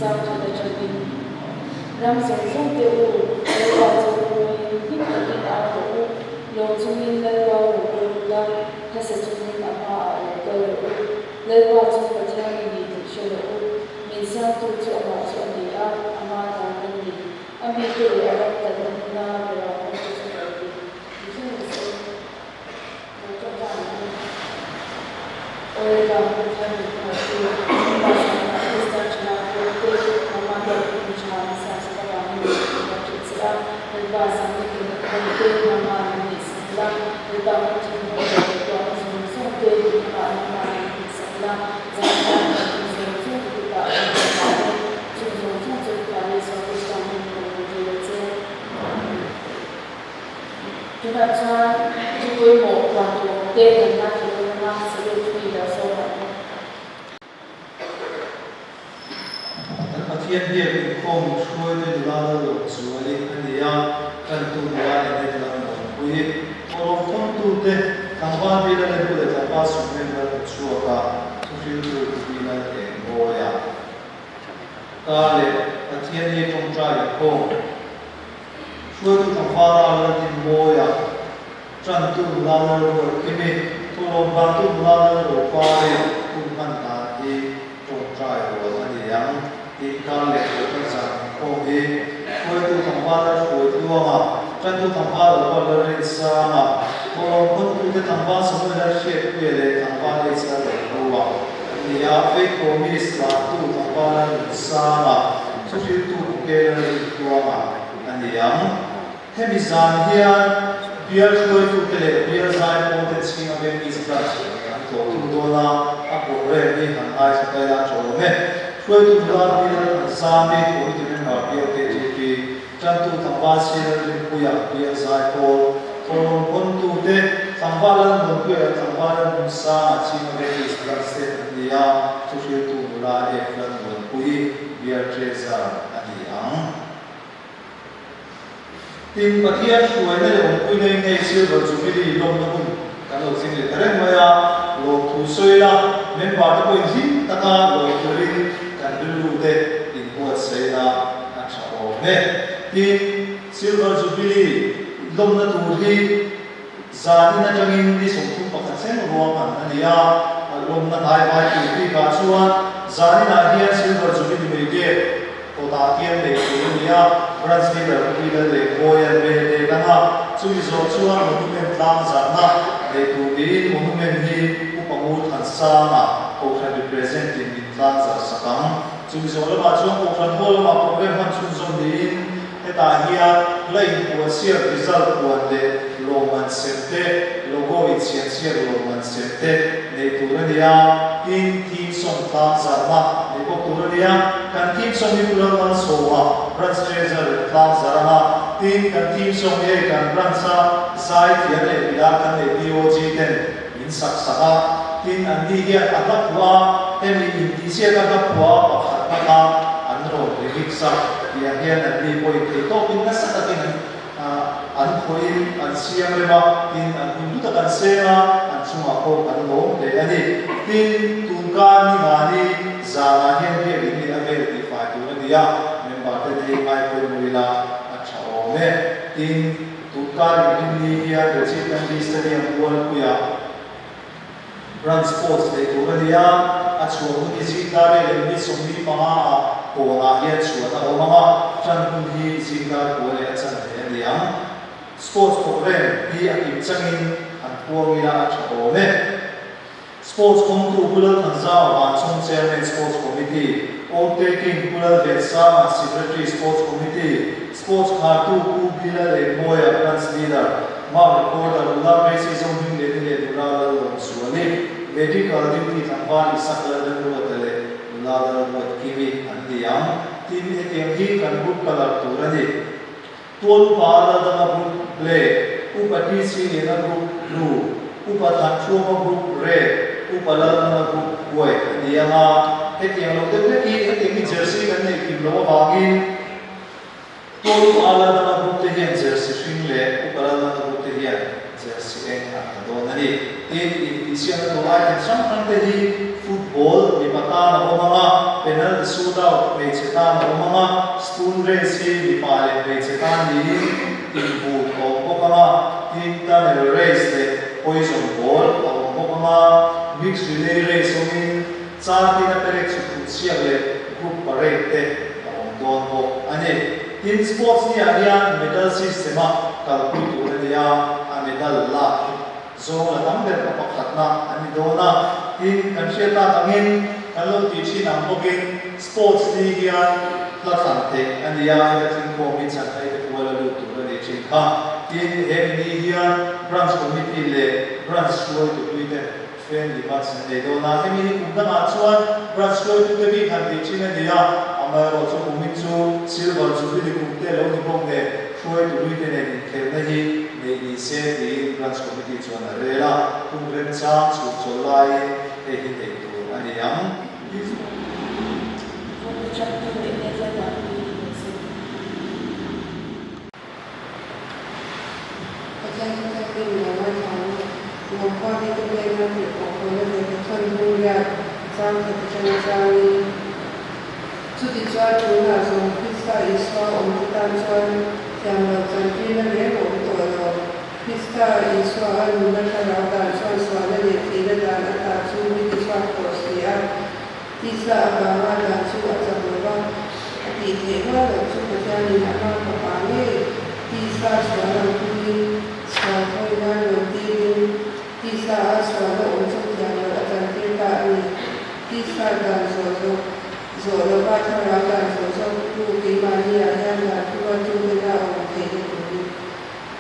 Chang khat atangin, Ram zawng zawng te u, Lalpa chu mawiin hlim takin au rawh u, lawm chungin Lalpa rawn kal ula, hlasa chungin a hmaah lo kal rawh u. Lalpa chu Pathian i ni tih hre rawh u. Min siamtu chu amah chu a ni a, ama tan kan ni. A mite leh a ram kan awmna berah hmun te chu kan ni. Tichuan ni se, lo tawngtai ang u. Aw Lalpa, Pathian min hmangaihtu, Nangmah chhanna Krista ṭhana pawlte, nangmah hian hun ṭha min siamsak avangin min hmangaih ṭhin che a. Lalpa, zahna kilhna kawngte nangmah min neihsak la, Lalpa kan thinlung leh ngaihtuahna zawng zawng te duhna ah nangmah min hmuhsak la, zahna kan hun zawng zawng te kutah kan hmuh e. Chung zawng zawng chu Lalpa Isua Krista hmingin kan lo dil a che. Tunah chuan thu pawimawh puan tur te kan ngaithla dawn anga Secretary lo sawm ang u. Kan Pathian biak inkhawm hruaite nula lal lo zuali a ni a, tantu nula Enet lal Muanpui, Kawlawm thawntute tlangval Bila leh Bu leh tlangval Sumrem lal Uchuaka, thuhriltu Pi Lal Engmawia. Ka leh Pathian hi tawngtai inkhawm hruaitu tlangval a lal Dinmawia, tantu nula lal Ruatkimi, Kawlawm vantu nula lal Ropari hun hman dan hi tawngtai rual a ni ang. Inkar leh Kohhran zan inkhawm hi hruaitu tlangval lal Hruaitluanga, tantu tlangval lo pawh lal Rinsanga, Kawlawm khawntute tlangval Samuel lal Hriatpuia leh tlangval H lal Rohlua an ni a, Faith Promise lantu tlangval lal Nunsanga, thuhriltu Puke lal Rintluanga a ni ang. Hemi zan hian bial hruaitute leh bial zaipawlte chhinga veng East Branch an tlawh thung dawn a, a programme hi han ngaithla ta ila a tha awm e. Hruaitu nula bial an zam i, Committee Member bial KTP, Tantu Tlangval Sir Rinpuia bial zaipawl, Thawhlawm pawntute, Tlangval Lalmuanpuia leh Tlangval Lalhmunsanga chhinga veng East Branch te an ni a, thuhriltu nula F Lalmuanpuii bial Treasurer a ni ang. Tin, Pathian hruaina leh awmpuina in hei Silver Jubilee lawmna hun kan lo thleng leh ta reng mai a, lawmthu sawi ila, member te pawhin hlim taka lawm turin kan rilru te inbuatsaih ila a tha awm e. Tin, Silver Jubilee lawmna tur hi zanin atangin ni 31 thleng ruang an a ni a, a lawmna hnaivai tur bikah chuan zaninah hian Silver Jubilee mei gate, Kawtah hian nei tur a ni a, Branch Leader Pu Peter leh Mawian ve te dang a, chumi zawh chuan Monument tlang zarhna nei tur niin Monument hi Upa Ngur Thansanga Kohhran represent in min tlang zarh sak ang. Chumi zawh lamah chuan Kohhran Hall lamah program hman chhunzawm niin hetah hian la inpuan siak result puan leh lawmman sem te, logo inchhianchhiak lawmman sem te neih tur a ni a, tin theme song tlang zarhna neih bawk tur a ni a, kan theme song hi Pu Lalmalsawma branch treasurer in tlang zarh ang a, tin kan theme song hi hei kan branch a zai thiam leh milar kan neih BOG ten min sak sak a, tin an ni hian a hla phuah a, hemi intihsiak a hla phuah a pakhatna kha an rawn remix a, tiang hian an ni pawhin theihtawpin nasa takin an An khawiin an siam rem a, tin an hun hlu tak an seng a, an chungah pawh kan lawm hle a ni. Tin, tunkar ni nga ni zanah hian biakinn leh a vel tihfai tur a ni a, member te hei ngai pawimawh ila a tha awm e. Tin, tunkar inrin ni hian Rajiv Gandhi Stadium Mualpuiah Branch Sports neih tur a ni a, a chhuah hun hi zingdar leh leh minute 45 ah kawnah hian chhuan a awm ang a, tan hun hi zingdar kua leh a chan ve a ni ang. Sports programme hi a kim changin han puang ila a tha awm e. Sports kawngtu Pu Lalthanzau Vanchawng Chairman Sports Committee, Old Taking Pu Lalvensanga Secretary Sports Committee, Sports khartu Pu Bila Lehmawia Branch Leader, Mark Recorder nula Gracie Zohming Leni leh nula Lalawmzuali, Medical Duty tlangval Isak Lalremruata leh nula Lalruatkimi an ni ang. Tin, hetiang hi kan group colour tur a ni. Tual upa Laldanga group black, Upa TC Liana group blue, Upa Thanthuama group red, Upa Laldanga group white a ni ang a. Hetiang lo deuh hlek hi hetiang hi jersey kan neih kim loh avangin, Tualu a Laldanga group te hian jersey hring leh Upa Laldanga group te hian jersey eng an ha dawn a ni. Tin, intihsiakna tur item hrang hrang te hi football mipa tan a awm ang a, penalty shootout hmeichhe tan a awm ang a, spoon race hi mipa leh hmeichhe tan niin inbut a awm bawk ang a, tin tunnel race leh poison ball a awm bawk ang a, mixed relay race awmin char tina perek chhuk thut siak leh group parade te a awm dawn bawk a ni. Tin, sports ni ah hian medal system a kalpui tur a ni a, a medal lak zawng la tam ber kha pakhatna an ni dawn a. Tin, kan hriat tak angin kan lo tih thin ang bawkin sports ni hian hla thlan theih a ni a, heta thingkhawm hi chhan thei te pual a lut tur a ni thin kha. Tin, he mi ni hian branch committee leh branch hruaitu puite Friendly match an nei dawn a, hemi hi kum dangah chuan branch hruaitute bik han tih thin a ni a, amaherawhchu kumin chu Silver Jubilee kum te lo ni bawk nen hruaitu luite nen inkhelhna hi neih ni se tiin branch committee chuan a rel a, kum remchang chhun chawlh laiin hei hi neih tur a ni ang. Pathian thu thar in lo ngaithla ang a, Lawmkhua mite hnena tirhkoh Paula lehkha thawn hming riat chang khat atanga changin, Chuti chuan tunah zawng Krista Isua awmte tan chuan thiam loh chantirna reng a awm tawh lo. Krista Isua a nunna thlarau dan chuan sualna leh thihna dan ata chu mi tichhuak tawh si a. Tisa avanga dan chu a chak lo va, a tih theih rual loh chu Pathianin a hma fapa ngei tisa sual ang puiin sual hawi nan rawn tirin tisa a sualna awm chu thiam loh a chantir ta a ni. Tisa dan zawh zawh zawh lova thlarau dan zawh zawk tu keimahni ah hian dan thurualtu hmela a awm theihna turin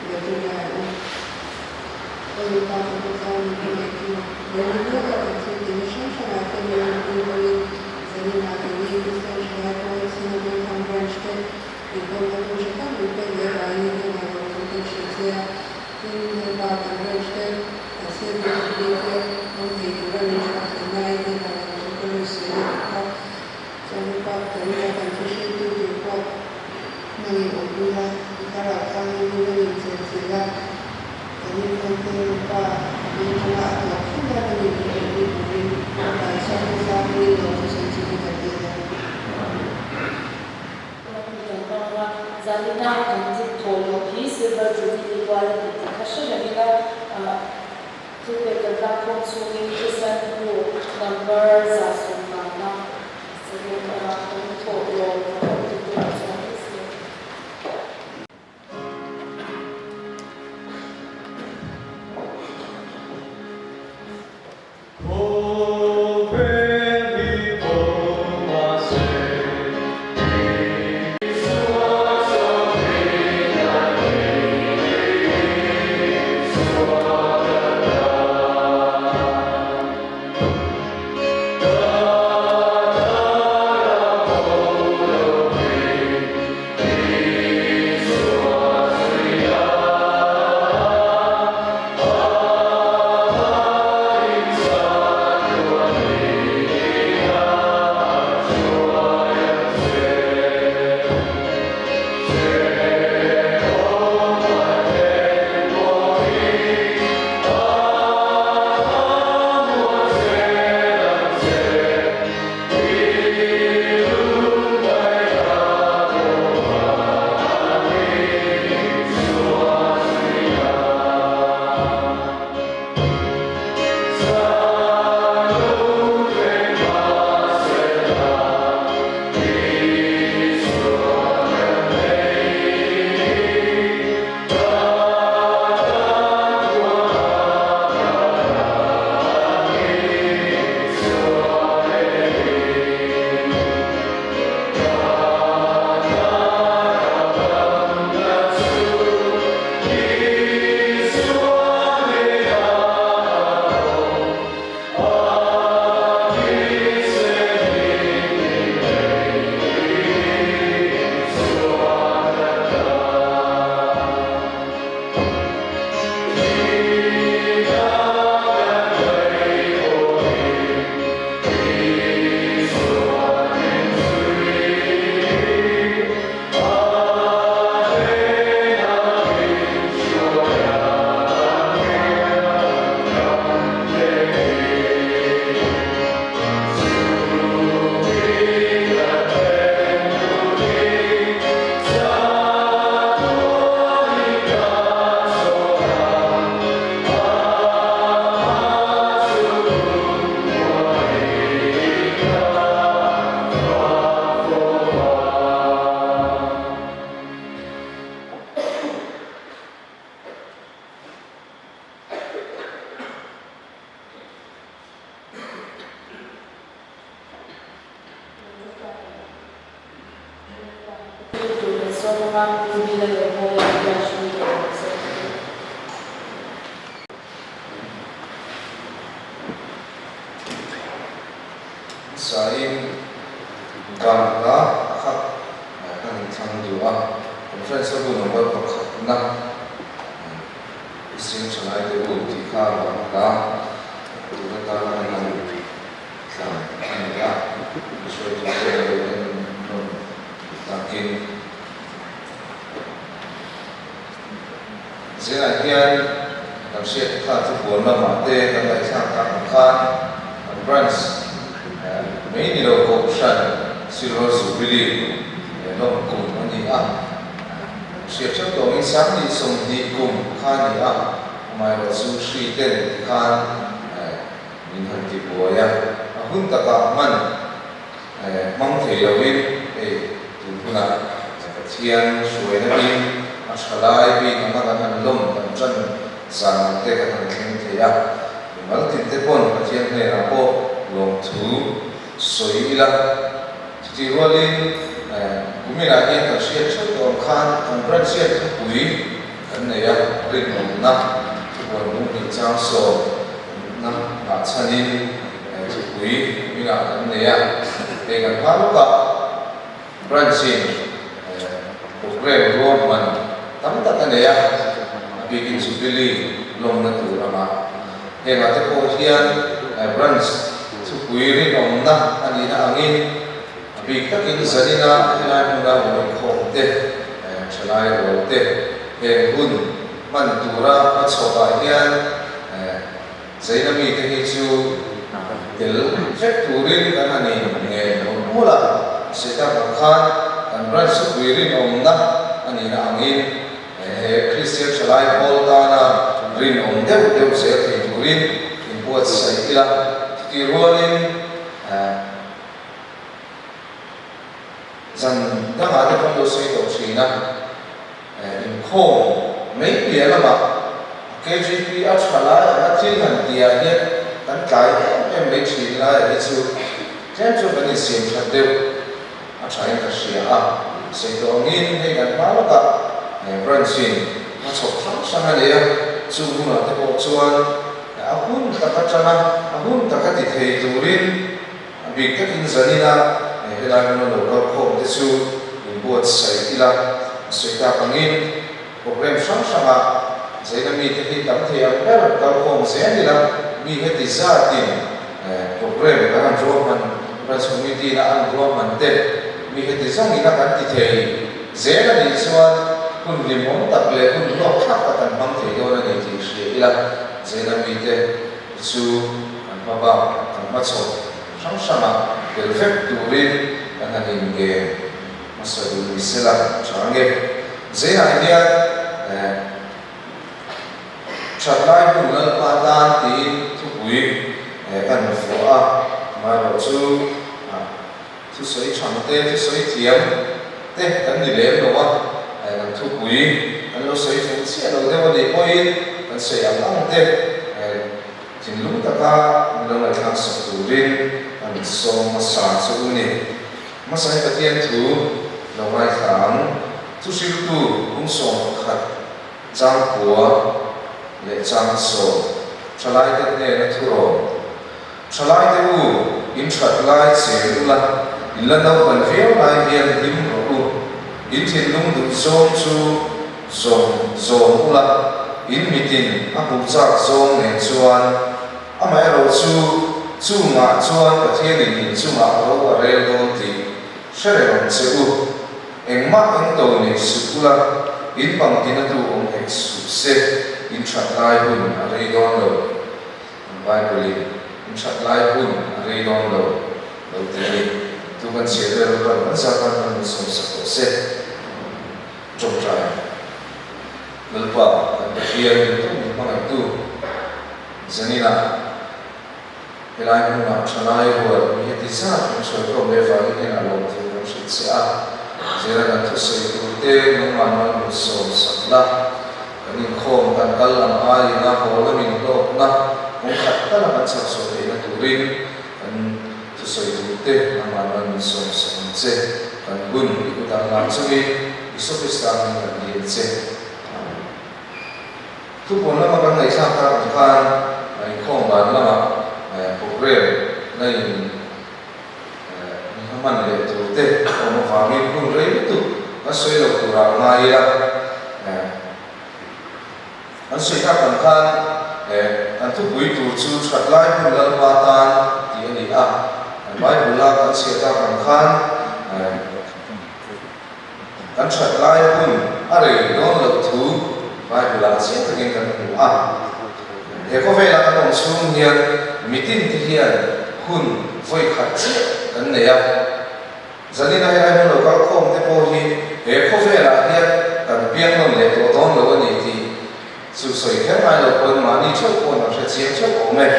lo ti ve ang u. Aw Nupa ka Pathian min hmangaih tu, Lawmi hlawka kan thil tihna hrang hrangah te min rawn pui pawhin zaninah keini Kristian Thalai Pawl Chhina Vengthlang Branch te inkawmna hun tha tak min pek leh avangin i hnenah lawm thu kan hrilh che a. Tin, Lalpa kan Branch te, kan CBFB te awm thei tura min hruai theihna i hnenah lawm thu ka rawn sawi leh bawk a. Chuan Nupa kan nia kan thu hriltu tur pawh nangin awmpui la, i thlarau thianghlim hi nangin chenchilh la. Kan inkhawmte Nupa a beng atanga a tawp thleng a nangin min awmpui turin Fapa Isua Krista hmingin lawm thu sawi chungin kan dil a. Zanina kan thil thawh loh hi Silver Jubilee pual a ni tih kha hre reng ila, chu pek kan lakkhawm chhungin Kristian bu number 150 a kan thawh lawm thawh tur chuan ni se. sak anga, Pu Bila leh Mawia hian hruai tawh ang che. Hmasain Bangla kha kan inthlang duh a, Conference a bu number pakhatna Iseng Thalai te u tih kha Bangla tur atana kan han thlang a ni a, mihruaitu te a lo en nawn takin Zingah hian kan hriat kha chu buan lamah te kan ngaihthlak tak ang khan kan branch mai ni lo kohhran Silver Jubilee lawm kum a ni a, kan hriat theuh tawh angin Sanghnih 20 kum kha a ni a, amaherawh chu hri ten tikhan min han ti buai a, a hun takah hman hmang thei loin hei tun hunah Pathian hruaina in a tha lai bik anga kan han lawm kan tan zan ang te kan han thleng thei a, mimal tin te pawn Pathian hnenah pawh lawmthu sawi ila. Chutih rualin kuminah hian kan hriat theuh tawh ang khan kan branch hian thupui kan nei a, rinawmna thubuan lung hnih chang sawmna nghah chhanin thupui kuminah kan nei a, hei kan hma lawkah branch-in programme ruahman tam tak a nei a, a bikin Jubilee lawmna tur anga hengah te pawh hian branch thupui rinawmna a nihna angin a bik takin zanina helai hmuna rawn inkhawm te, thalai rual te heng hun hman tura hmachhawpah hian Zaina mite hi chu tel vek turin kan han in nge mawlh mawlh a, Seta ang khan kan branch thupui rinawmna a nihna angin he Kristian thalai pawl tana rinawm deuh deuh zel thei turin inbuatsaih ila, chutih rualin zan dangah te kan lo sawi tawh thin a. Inkhawm mai piah lamah KGP a tha lai anga thil han tihah hian kan tlai em em mai thin laiah hi chu tlem chu kan insiam that deuh a thain ka hria a. Sawi tawh angin hei kan hma lawkah branch-in hmachhawp hrang hrang a nei a, chung hunah te pawh chuan a hun taka tana a hun taka ti thei turin A bik takin zanina helai hmuna lo kal khawm te chu inbuatsaih ila a sawi tak angin programme hrang hrangah zaina mite hi tam thei ang ber kal khawm zel ila mi heti zatin programme kan han ruahman Branch Committee na an ruahman te mi heti zawngin a kan ti thei zel a nih chuan hun hlimawm tak leh hun hlawk thlak tak kan hmang thei dawn a ni tih hria ila zaina mite chu kan hma bak kan hma chhawp hrang hranga tel vek turin kan han inngeng hmasa duh ni sela tha nge. Zeinah hian that lai hun Lalpa tan tiin thupui kan vuah a, amaherawh chu thusawi thang te, thusawi thiam te kan ni lem lo a, kan thupui kan lo sawi fuh chiah lo deuh a nih pawhin kan sawi ang ang te thinlung taka min lo ngaihthlak sak turin kan sawm hmasa chu u ni. Hmasa hi Pathian thu lo ngaithla ang. Thuhriltu kum 11 chang kua leh chang 10 thalaite hnena thurawn. Thalaite u, in that lai cheng ula, in la naupan viau lai hian hlim rawh u. In thinlung duh zawng chu zawm zawm ula, in mitin a hmuh chak zawng nen chuan amaherawh chu chungah chuan Pathianin in chungah ro a rel dawn tih hre reng ang che u. Engmah engto nei suh ula, in pangtina tu awm hek suh se, in that lai hun a rei dawn lo. An Bible in in that lai hun a rei dawn lo lo ti a ni. Tu kan chhiat vel rawh kan zat tan kan min sawm sak tawh se. Tawngtai Lalpa kan Pathian min tu min hmangaihtu Zanina helai hmunah thalai rual mi heti zat min hruai khawm leh vangin hian a lawm thu kan hrilh che a. Zela kan thusawi tur te nangmah mal min sawm sak la. Kan inkhawm kan kal lam aiin a haw lam inhlawkna kawng khat tala kan chhak chhuah theihna turin kan thusawi tur te nangmah mal min sawm sak ang che. Kan hun i kut ang lah chungin. Isua Krista hmingin kan dil che. Amen. Thupawn lama kan ngaihthlak tak ang khan inkhawm dan lamah program na in hman leh tur te a awm avangin hun rei lutuk kan sawi lo turah ngai ila. An sawi tak ang khan kan thupui tur chu that lai hun Lalpa tan tih a ni a. Kan Bible a kan chhiah tak ang khan kan that lai hun a rei dawn loh thu Bible ah chiang takin kan hmu a. He khawvela kan awm chhung hian mitin te hian hun vawi khat chiah kan nei a. Zanina helai hmun lo kal khawm te pawh hi he khawvelah hian kan piang nawn leh tawh dawn lo a ni tih chu sawi kher ngai lo pawn mahni theuh pawn an hre chiang theuh awm e.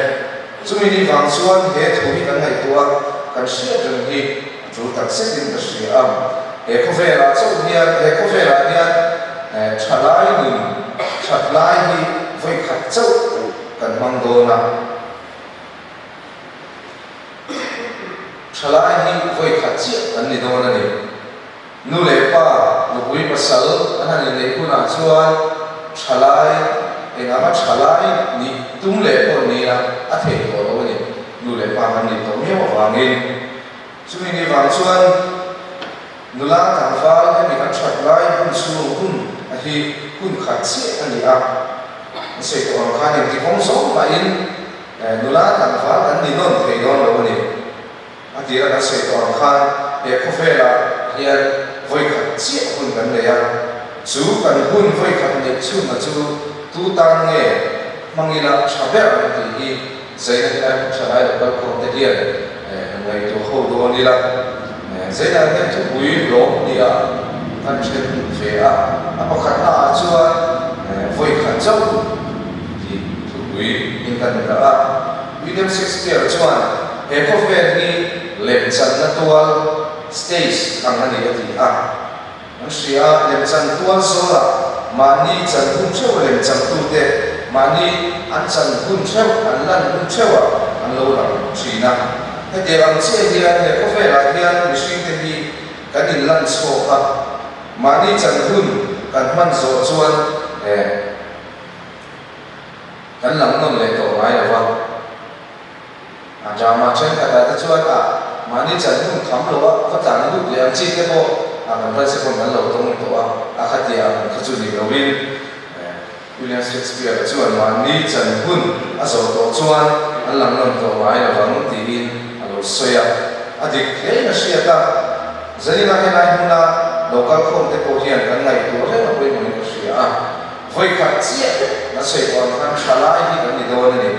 Chumi ni vang chuan he thu hi kan ngaihtuah a, kan hriat reng hi a tul tak zetin ka hria a. He khawvelah chauh hian he khawvelah hian thalai nun that lai hi vawikhat chauh kan hmang dawn a. Thalai hi vawi khat chiah kan ni dawn a ni. Nu leh pa, nupui pasal an han inneih hunah chuan thalai eng anga thalai nih tum leh pawh ni a, a theih tawh lo a ni. Nu leh pa kan nih tawh miau avangin. Chumi ni vang chuan nula tlangval hemi kan that lai hun chhung hun a hi hun khat chiah a ni a. An sawi tawh ang khan engti kawng zawng mahin Nula tlangval kan ni nawn thei dawn lo a ni. A tira kan sawi tawh ang khan he khawvelah hian vawikhat chiah hun kan nei a, chu kan hun vawikhat neih chhunna chu tu tan nge hmangila tha ber ang tih hi Zaina hi lai hmun tha lai lo kal khawm te hian han ngaihtuah ho dawn ila. Zaina hian thupui lawm nia kan then ve a, a pakhatna ah chuan vawikhat chauh tih thupui in kan dah a. William Shakespeare chuan he khawvel hi lemchanna tual, stage, ang a ni a ti a. An hria a, lemchan tual zawlah mahni chan hun theuh lemchangtute mahni an chan hun theuh, an lan hun theuhah an lo lang thin a. Hetiang ang chiah hian he khawvelah hian mihringte hi kan inlan chhawk a, mahni chan hun kan hman zawh chuan kan lang nawn leh tawh ngai lo va. A drama thenkhatah te chuan a mahni chan hun kham lo a, va tlan lut leh ang chi te pawh a kan ral se pawn kan lo tawng tawh a, a khatia ang kha chu ni loin William Shakespeare-a chuan mahni chan hun a zawh tawh chuan an lang nawn tawh ngai lo vang tiin a lo sawi a, a dik hlein a hriat a, Zanina helai hmuna lo kal khawm te pawh hian kan ngaihtuah reng a pawimawhin ka hria a, vawikhat chiah kan sawi tawh ang khan thalai hi kan ni dawn a ni.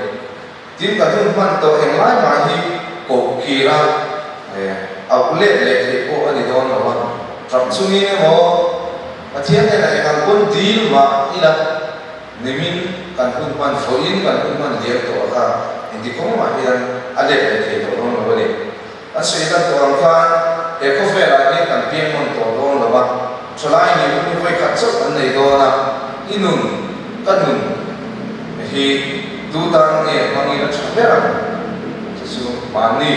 Tin, kan hun hman tawh englai mah hi koh kir a, auh let leh theih pawh a ni dawn lo a. Tap chungin emaw, Pathian hnenah eng ang pawn dil mah ila, nimin kan hun hman vawiin kan hun hman liam tawh a kha engti kawng mah hian a let leh thei tawh dawn lo a ni. Kan sawi lan tawh ang khan he khawvelah hian kan piang nawn tawh dawn lo a, thalai nih hun hi vawikhat chauh kan nei dawn a, i nun, ka nun hi tu tan nge hmangin a tha ber ang chu chu mahni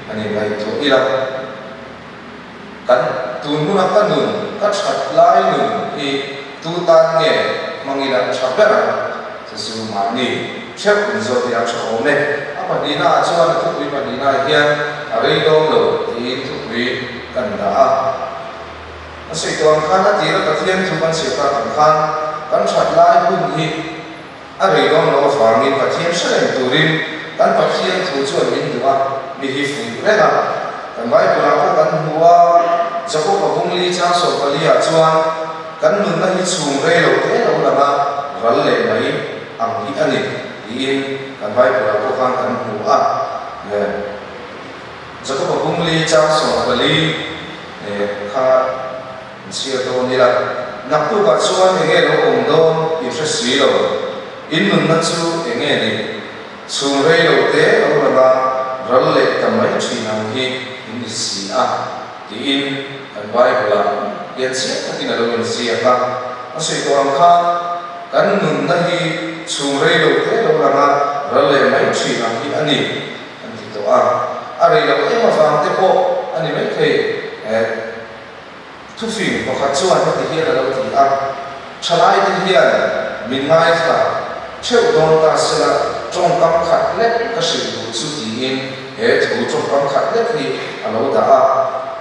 a ni ngaihtuah ila, kan tun huna ka nun, ka that lai nun hi tu tan nge hmangin a tha ber ang chu chu mahni theuh in zawt hi a tha awm e. A pahnihna ah chuan a thupui pahnihna ah hian a rei dawn lo tiin thupui kan dah a. A sawi tawh ang khan a tira Pathian thu kan chhiar tak ang khan kan that lai hun hi a rei dawn loh avangin Pathian hre reng turin kan Pathian thu chuan min duh a, mi hi fuih reng a. Kan Bible ah pawh kan hmu a, Jakob-a bungli chang 14 ah chuan kan nunna hi chhung rei lo te lo lang a, ral leh mai ang hi a ni tiin kan Bible ah pawh khan kan hmu a. Jakob-a bungli chang 14 kha An chhiar dawn ila, naktukah chuan enge lo awm dawn i hre si lo. In nunna chu enge ni? Chhung rei lo te lo lang a, ral leh ta mai thin ang hi in ni si a, tiin kan Bible-ah hian chiang takin a lo inziak a. A sawi tawh ang khan, kan nunna hi chhung rei lo te lo lang a, ral leh mai thin ang hi a ni, an ti tawh a. A rei loh em avang te pawh a ni maithei. Thufing pakhat chuan heti hian a lo ti a, Thalaite hian min ngaithla theuh dawn ta sela tawngkam khat lek ka hrilh duh chu tiin he thu tawngkam khat lek hi a lo dah a,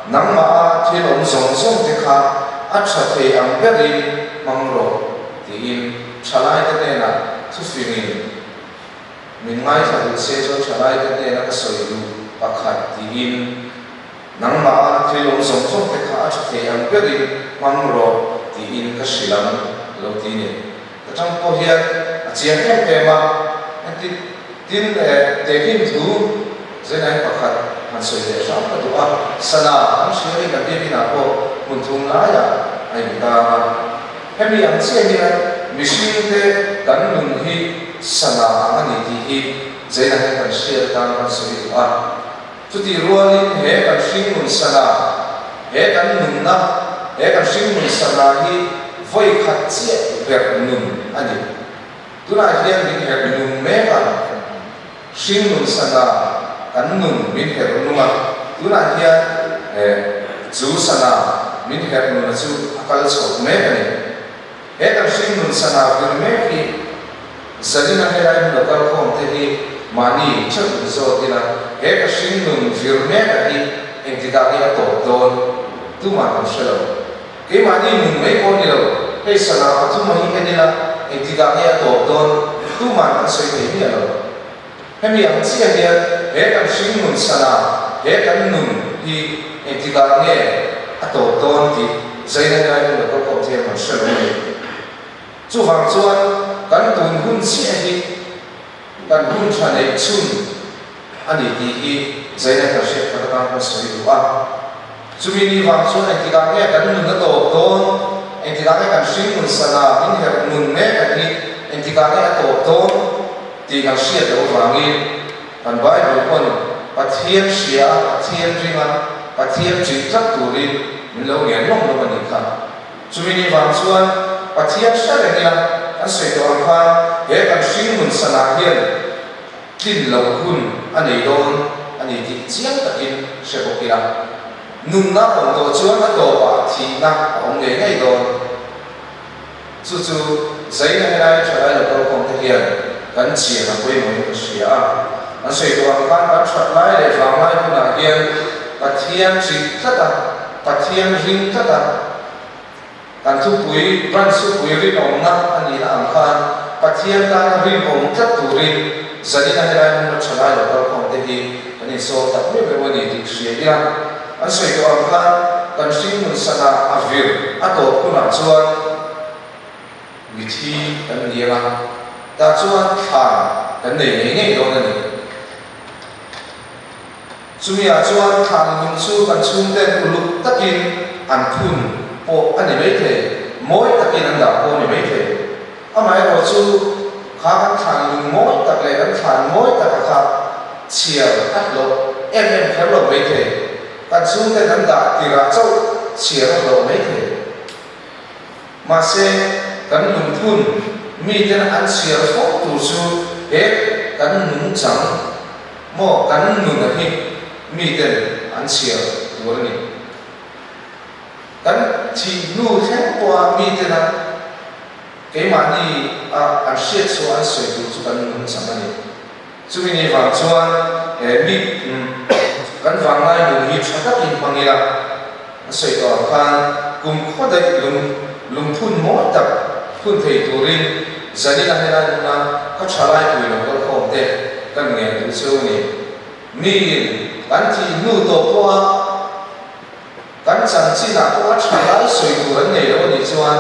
Nangmaha thil awm zawng zawng te kha a tha thei ang berin hmang rawh tiin thalaite hnenah thufingin min ngaithla duh se chuan thalaite hnena ka sawi duh pakhat tiin Nangmah a thil awm zawng zawng te kha a tha thei ang berin hmang rawh tiin ka hrilh ang a lo ti ni. Ka tang pawh hian a chiang em em a, heti tin leh tehkhin thu Zenain pakhat han sawi leh hram ka duh a, sana an hria hi kan biakin ah pawh hmun thum laiah a intang a. Hemi ang chiah hian mihring te kan nun hi sana ang a ni tih hi Zena hian kan hriat atan kan sawi duh a. Chutih rualin he kan hringnun sana, he kan nunna, he kan hringnun sana hi vawi khat chiah herh nun a ni. Tunah hian min herh nung mek a, hringnun sana kan nun min herh nung a, tunah hian he chu sana min herh nuna chu a kal chhoh mek a ni. He kan hringnun sana vir mek hi Zalina helai hmun a kal khawm te hi mahni theuh in zawt ila, he ka hringnun vir mek a hi engtikah nge a tawp dawn tumah kan hre lo. Keimahni nun mai pawh ni lo, hei sana pathum a hi en ila engtikah nge a tawp dawn tumah kan sawi thei miah lo. Hemi ang chiah hian he kan hringnun sana, he kan nun hi engtikah nge a tawp dawn tih zaina helai hmun a kal khawm thiam kan hre lo a ni. Chuvang chuan kan tun hun chiah hi kan hun tha neih chhun a ni tih hi zaina kan hriat khat atan kan sawi duh a. Chumi ni vang chuan engtikah nge kan nun a tawp dawn, engtikah nge kan hringnun sana min herh nun mek a hi engtikah nge a tawp dawn tih kan hriat loh avangin kan Bible pawn Pathian hria a, Pathian ring a, Pathian ṭih tlat turin min lo ngen lawm lawm a nih kha. Chumi ni vang chuan Pathian hre reng ila kan sawi tawh ang khan he kan hringnun sanah hian tlin loh hun a nei dawn a ni tih chiang takin hre bawk ila. Nunna awm tawh chuan a tawpah thihna a awm ngei ngei dawn. Chu chu zaina helai thalai lo kalkhawm te hian kan chian a pawimawhin ka hria a. An sawi tawh ang khan kan that lai leh vanglai hunah hian Pathian ṭih tlat a, Pathian ring tlat a, kan thupui, branch thupui rinawmna a nihna ang khan Pathian tana rinawm tlat turin zanina helai hmuna thalai lo kalkhawm te hi kan insawm tak meuh meuh a ni tih hria ila. An sawi tawh ang khan kan hringnun sana a vir a tawp hunah chuan mithi kan ni ang a, tah chuan thlan kan nei ngei ngei dawn a ni. Chumi-ah chuan thlan lung chu kan chhungten uluk takin an phun pawh a ni maithei, mawi takin an dah pawh a ni maithei. Amaherawh chu kha kan thlan lung mawi tak leh kan thlan mawi taka kha chhiar a hlawh em em kher lo maithei, kan chhungten an dah tirah chauh chhiar a hlawh maithei. Mahse, kan lungphun miten an chhiar fo tur chu he kan nungchang maw kan nuna hi miten an chhiar tur a ni. Kan thih hnu thleng pawha mitena keimahni a an hriat chhuah an sawi tur chu kan nungchang a ni. Chumi ni vang chuan he mi kan vanglai nun hi tha takin hmang ila, a sawi tawh ang khan kum khaw daih lung lungphun mawi tak phun thei turin zanina helai hmuna ka thalai pui lo kal khawm te kan ngen duh cheu a ni. Miin kan thih hnu tawh pawha kan chanchinah pawha thalai sawi tur an nei lo a nih chuan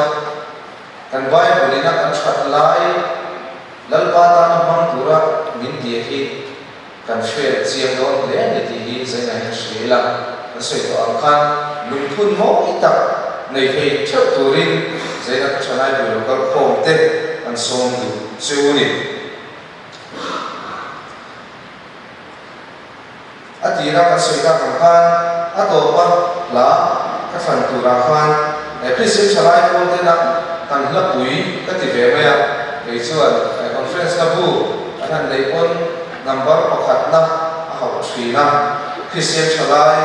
kan Bible ina kan that lai Lalpa tana hmang tura min tia hi kan hriat chiang dawn hle a ni tih hi zainah hian hria ila, kan sawi tawh ang khan lungphun mawi tak nei thei theuh turin zaina ka thalai pui lo kal khawm te kan sawm duh chu ni. A tira kan sawi tak ang khan a tawpa hla ka thlan turah khan Kristian thalai pawl tena kan hla pui ka ti ve mai a, kei chuan conference hla bu an han neih pawn number pakhatna a hauh thin a, Kristian thalai.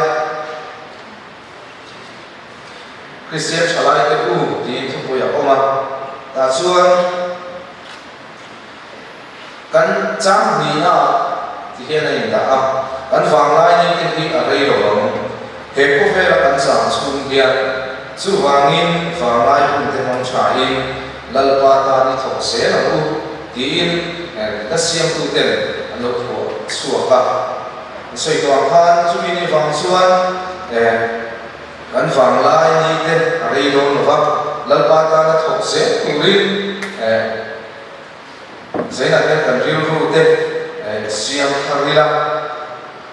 Kristian thalaite u tiin thupui a awm a, tah chuan kan chang hnihna ah ti hian a indah a, kan vanglai ni te hi a rei lo ang. He khawvela kan chang chhung hian chuvangin vanglai hun te hmang thain Lalpa tan i thawk zel ang u tiin hla siamtuten an lo phuah chhuak a. An sawi tawh ang khan chumi ni vang chuan kan vanglai ni te a rei dawn lo va, Lalpa tana thawk zel turin Zainah hian kan rilru te siam thar ila,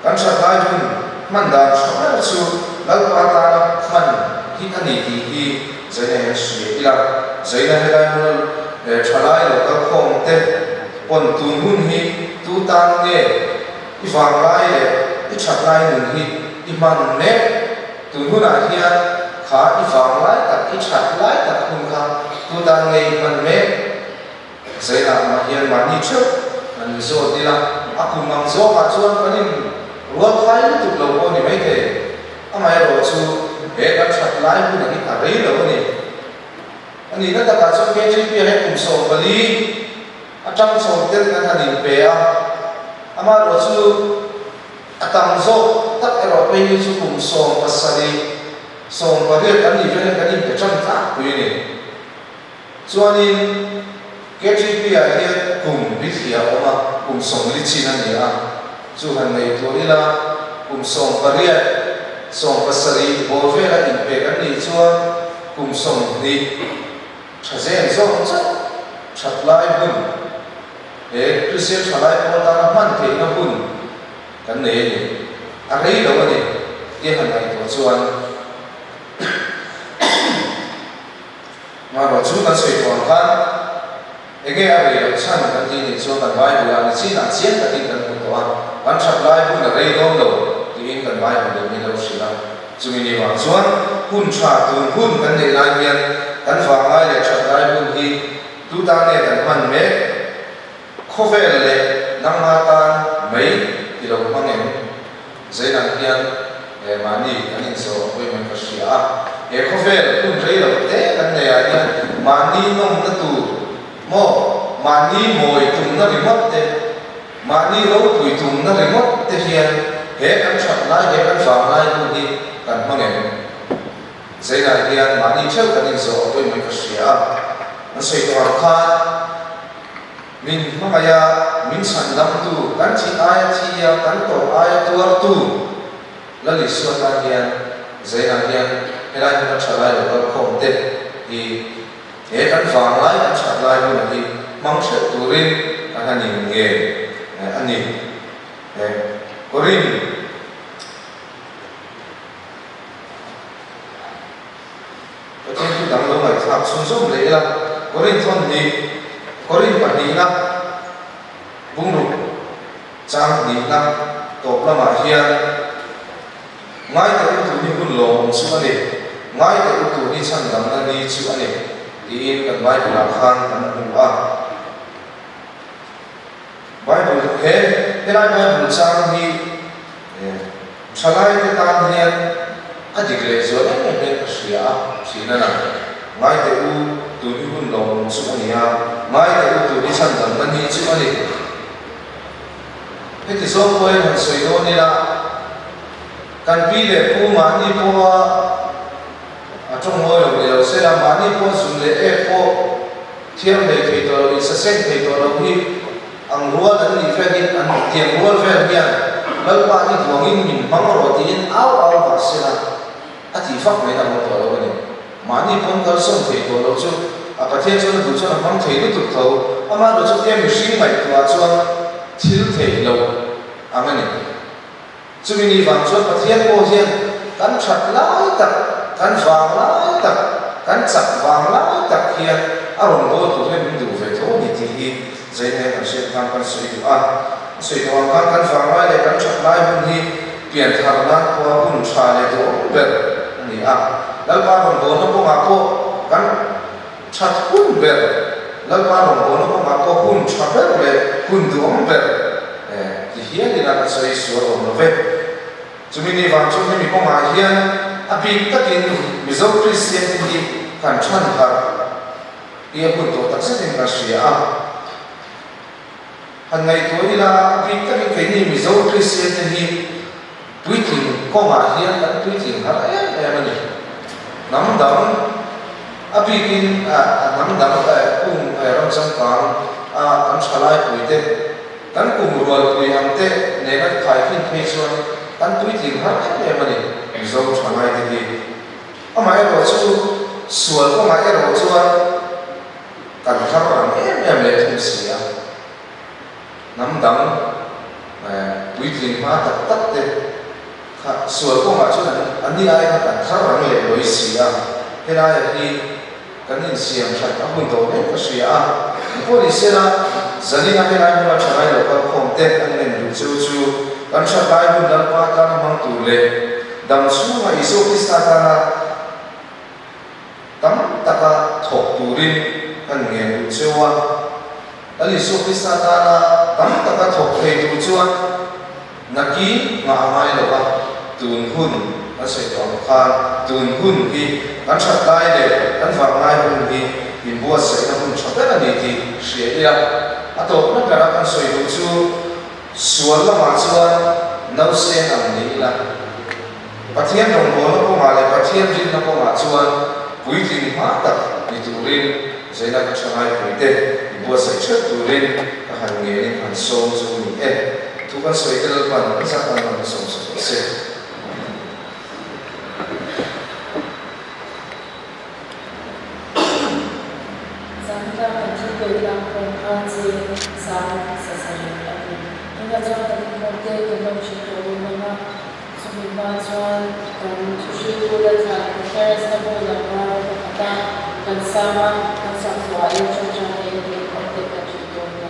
kan that lai hun hman dan tha ber chu Lalpa tana hman hi a ni tih hi Zainah hian hria ila. Zainah helai hmuna thalai lo kal khawm te pawn tun hun hi tu tan nge i vang lai leh i that lai nun hi i hman mek? Tun hunah hian kha i vang lai tak, i that lai tak hun kha tu tan nge i hman mek? Zainah mah hian mahni theuh kan zawt ila, a kum ang zawkah chuan kan in rual khai lutuk lo pawh a ni maithei. Amaherawh chu he kan that lai hun ang hi a rei lo a ni. A nihna takah chuan KGP ah hian kum 14 atang chho tel kan han inpe a, amaherawh chu a tam zawk tak erawh phei hi chu kum 17, 18 kan nih venin kan inpe tan tlangpui a ni. Chuanin KTP ah hian kum bithliah a awm a, kum 40 chin a ni a, chu han nei tur ila kum 18, 17 bawr vela inpek an nih chuan kum 20 tha zen zawng chauh that lai hun he Kristian tha lai pawl tana hman theihna hun kan nei a ni. A rei lo a ni tia han ngaihtuah chuan. Mahrawh chu kan sawi tawh ang khan enge a rei loh chhan kan tih nih chuan kan Bible ah nichinah chiang takin kan hmu tawh a, kan that lai hun a rei dawn lo tiin kan Bible in min lo hrilh a. Chumi ni vang chuan hun tha tun hun kan neih lai hian kan vanglai leh that lai hun hi tu tan nge kan hman mek? Khawvel leh nangma tan mai ti lo hmang em? Zainah hian mahni kan inzawh a pawimawh in ka hria a, he khawvel hun rei lo te kan nei ah hian mahni nawmna tur maw, mahni mawi tumna ringawt te, mahni ropui tumna ringawt te hian he kan that lai, he kan vang lai hun hi kan hmang em? Zainah hian mahni theuh kan inzawh a pawimawh in ka hria a, an sawi tawh ang khan, Min hmangaih a, min chhandamtu, kan thih aia thi a, kan tawrh aia tuartu Lal Isua tan hian Zainah hian helai hmuna tha lai lo kal khawm te hi he kan vang lai, kan that lai huna hi hmang hreuh turin kan han in nge a ni. Korin. Pathian thu dang lo ngaihthlak chhunzawm leh ila, Korin thawn hnih, Korin pahnihna, bungruk chang hnihna tawp lamah hian Ngaite u tu ni hun lawmawm chu a ni, ngaite u tu ni chhandamna ni chu a ni tiin kan Bible-ah khan kan hmu a. Bible he helai Bible chang hi Thalaite tan hian a dik leh zual em em hian ka hria a, thin a na. Ngaite u, tun hi hun lawmawm chu a ni a, ngaite u tun hi chhandamna ni chu a ni. Heti zawng pawhin han sawi dawn ila, kan pi leh pu mahni pawha a tawng mawi lo ni lo sela, mahni pawha zun leh ek pawh thiam hlei thei tawh lo, insaseng thei tawh lo hi, Ang rual an nih vel hi an tiang rual vel hian Lalpa i duangin min hmang rawh tiin au au mah sela a tih fak mai na awm tawh lo a ni. Mahni pawn kalsawn thei tawh lo chu a Pathian chuan a duh chuan a hmang thei lutuk tho. Amaherawh chu tia mihring ngaihtuah chuan thil theih loh ang a ni. Chumi ni vang chuan Pathian pawh hian kan that lai tak, kan vang lai tak, kan chak vang lai tak hian a rawn bawl tur hian min duh ve tho a ni tih hi Zainah kan hriat khan kan sawi duh a. A sawi tawh ang khan kan vang lai leh kan that lai hun hi pian thar nan pawha hun tha leh duhawm ber a ni a. Lalpa rawn bawlna kawngah pawh kan that hun ber, Lalpa rawngbawlna kawngah pawh hun tha ber leh hun duhawm ber ti hialin a ka sawi sual awm lo ve. Chumi ni vang chuan hemi kawngah hian. a bik takin Mizo Kristian te hi kan chhan harh hi a hun tawh takzetin kan hria a. Han ngaihtuah ila, a bik takin keini Mizo Kristian te hi puitling kawngah hian kan puitling har em em a ni. Hnam dang, a bikin hnam dang kum ram changkang a kan thalai pui te, kan kum rual pui ang te nena khaikhin phei chuan kan puitling har em em a ni Mizo thalai te hi. Amaherawhchu, sual kawngah erawh chuan Kan thar ang em em leh thung si a, hnam dang puitling hma tak tak te kha sual kawngah chuan an an ni ai kha kan thar rang leh lawi si a, helaiah hi kan insiam that a hun tawh mek ka hria a, engpawh ni sela Zalina helai hmuna tha ngai lo kalkhawm te an ngen duh cheu chu kan that lai hun Lalpa tana hmang tur leh dam chhunga Isua Krista tana Tam taka thawk turin kan ngen duh cheu a, Lal Isua Krista tana tam taka thawk thei tur chuan naki nghah a ngai lo va, tun hun kan sawi tawh ang khan tun hun hi kan that lai leh kan vang lai hun hi inbuatsaihna hun tha ber a ni tih hria ila. A tawpna bera kan sawi duh chu sual lamah chuan nausên ang ni ila. Pathian rawngbawlna kawngah leh Pathian rinna kawngah chuan puitling hma tak ni turin Zaina ka tha ngaipuite i buatsaih theuh turin ka han ngenin han sawm chu ni e. Thu kan sawi te Lalpan an zat an rawn sawm sak rawh se. Zan tlang kan thil pek lang khawm kha cheng sang sa sarih a ni. Tunah chuan kan inkhawm te kan lo thin tawh dawn ang a, chumi hma chuan kan thuhriltu Lalthlan Conference na hmun ang ram pakhata kan sang a, kan sak zuahin ṭawngṭai in inkhawm te kan thin dawn a.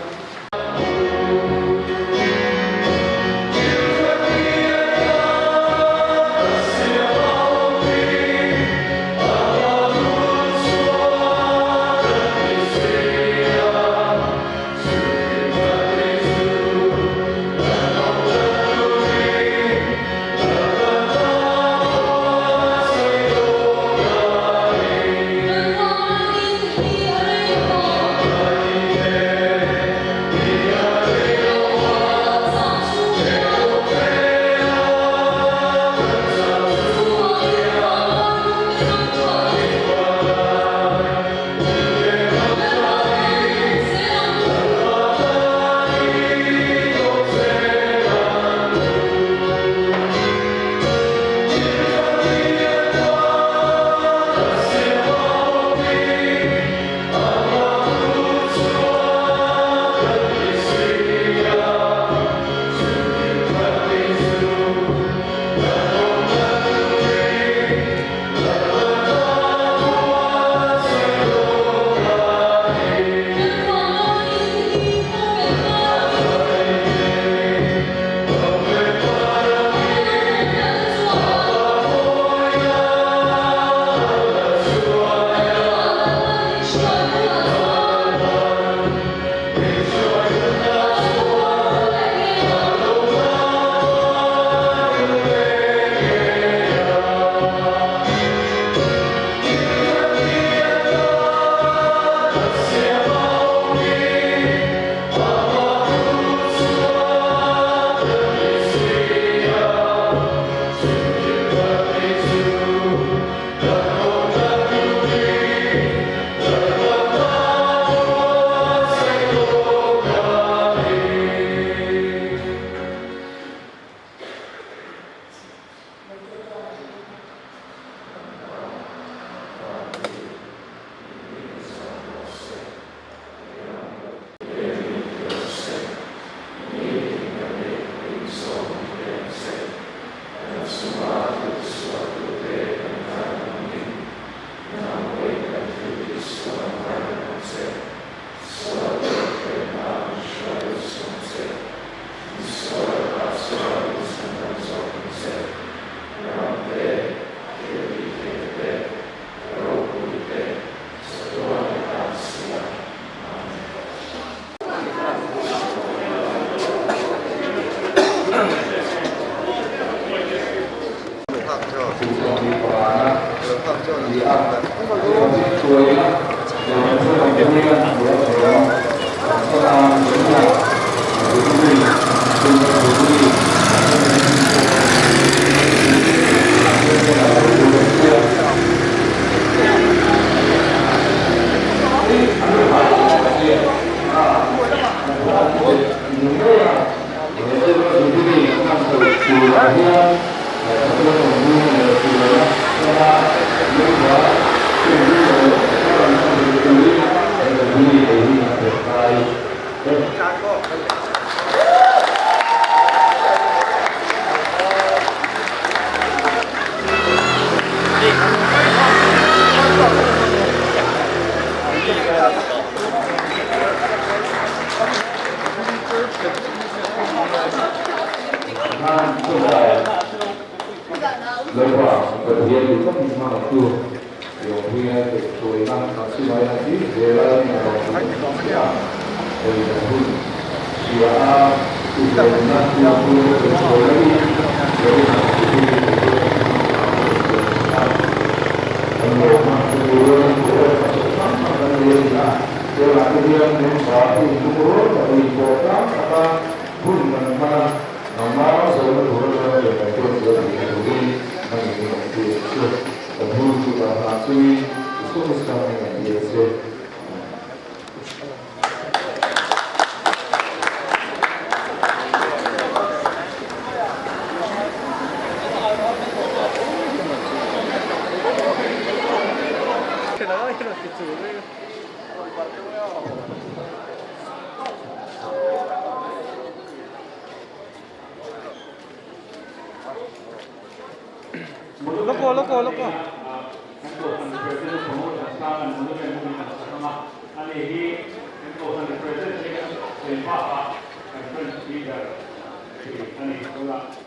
Tunah hian Pathian awmpuina leh hruaina lama member hun rinawm leh hmalam pan thei turin he Jubilee ei hi a pek ngai e. Lalpa Pathian duh takin hmangatu Yawmpuia kaihhruaina kan sipai a ti zel a rin a lo hmu che a, hei kan hun hria a tuhlawmna tuartu te kaihhruaina hi Vawiinah Jubilee Pathian hmangatu a kan lawmna chu rual rual hrang hrang kan nei a ni a, tunah te hian member te inlungrual tak leh inpawh tlang taka hun kan hman a, nangmah zawhna tur atanga leh kan tuar zel theihna turin a ni in awm tir chu kan hun chu kan hlan chungin Isua Krista hming an ti a che. Loko loko loko.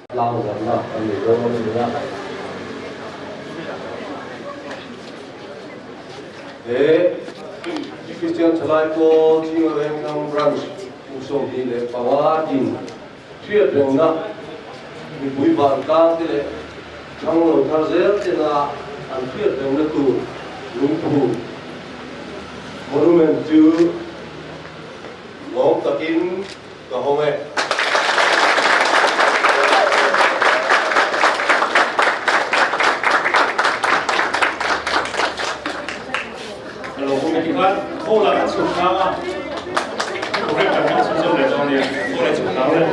Tlang zarna kan nei dawn a ni a. He Kristian Thalai Pawl Chinga Vengthlang Branch kum 25 din hriat rengna mipui vantlang te leh thang lo thar zel tena an hriat rengna tur lungphu monument chu lawm takin ka hawng e. Lo committee khan khaw lah kan chhuk tlang a, program kan hmang chhunzawm leh dawn nia, khaw leh chhuk tlang leh.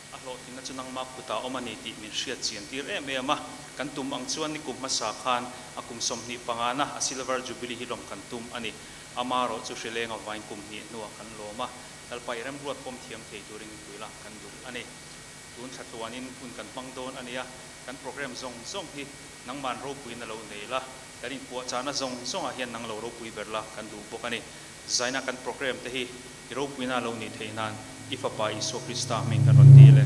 A hlawhtlinna chu nangmah kutah awm a ni tih min hriat chian tir em em a. Kan tum ang chuan ni kum hmasa khan a kum 25 na a Silver Jubilee hi lawm kan tum a ni. Amarawh chu hrileng avain kum hnih hnuah kan lawm a, Lalpa i remruat pawm thiam thei turin puila kan duh a ni. Tun thla tluanin hun kan hmang dawn a nia, kan program zawng zawng hi nangman ropuiin a lo nei la, kan inpuahchahna zawng zawngah hian nang lo ropui ber la kan duh bawk a ni. Zaina kan program te hi i ropuina a lo nih theih nan i Fapa Isua Krista hming kan rawn dil e.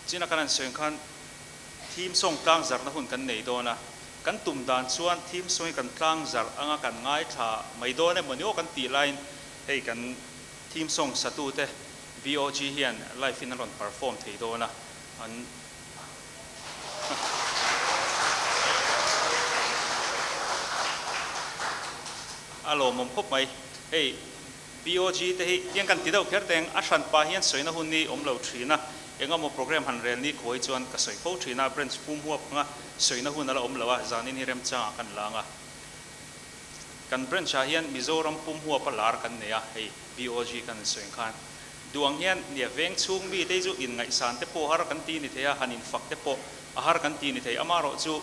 China kan han sawi ang khan theme song tlang zarhna hun kan nei dawn a, kan tum dan chuan theme song hi kan tlang zarh anga kan ngaithla mai dawn emaw ni aw kan tih laiin hei kan theme song satute BOG hian live in an rawn perform thei dawn a, an a lawmawm khawp mai. Hei BOG te hi tiang kan ti deuh kher teng, a hran pah hian sawina hun hi awm lo thin a, engemaw program han rel ni khawi chuan ka sawi fo thin a, branch pum huap anga sawina hun a la awm lo a, zanin hi remchangah kan lang a. Kan branch ah hian Mizoram pum huap a lar kan nei a, hei BOG kan han sawi ang khan duh ang hian nia veng chhung mi te hi chu inngaihsan te pawh har kan ti ni thei a, han infak te pawh a har kan ti ni thei, amaherawh chu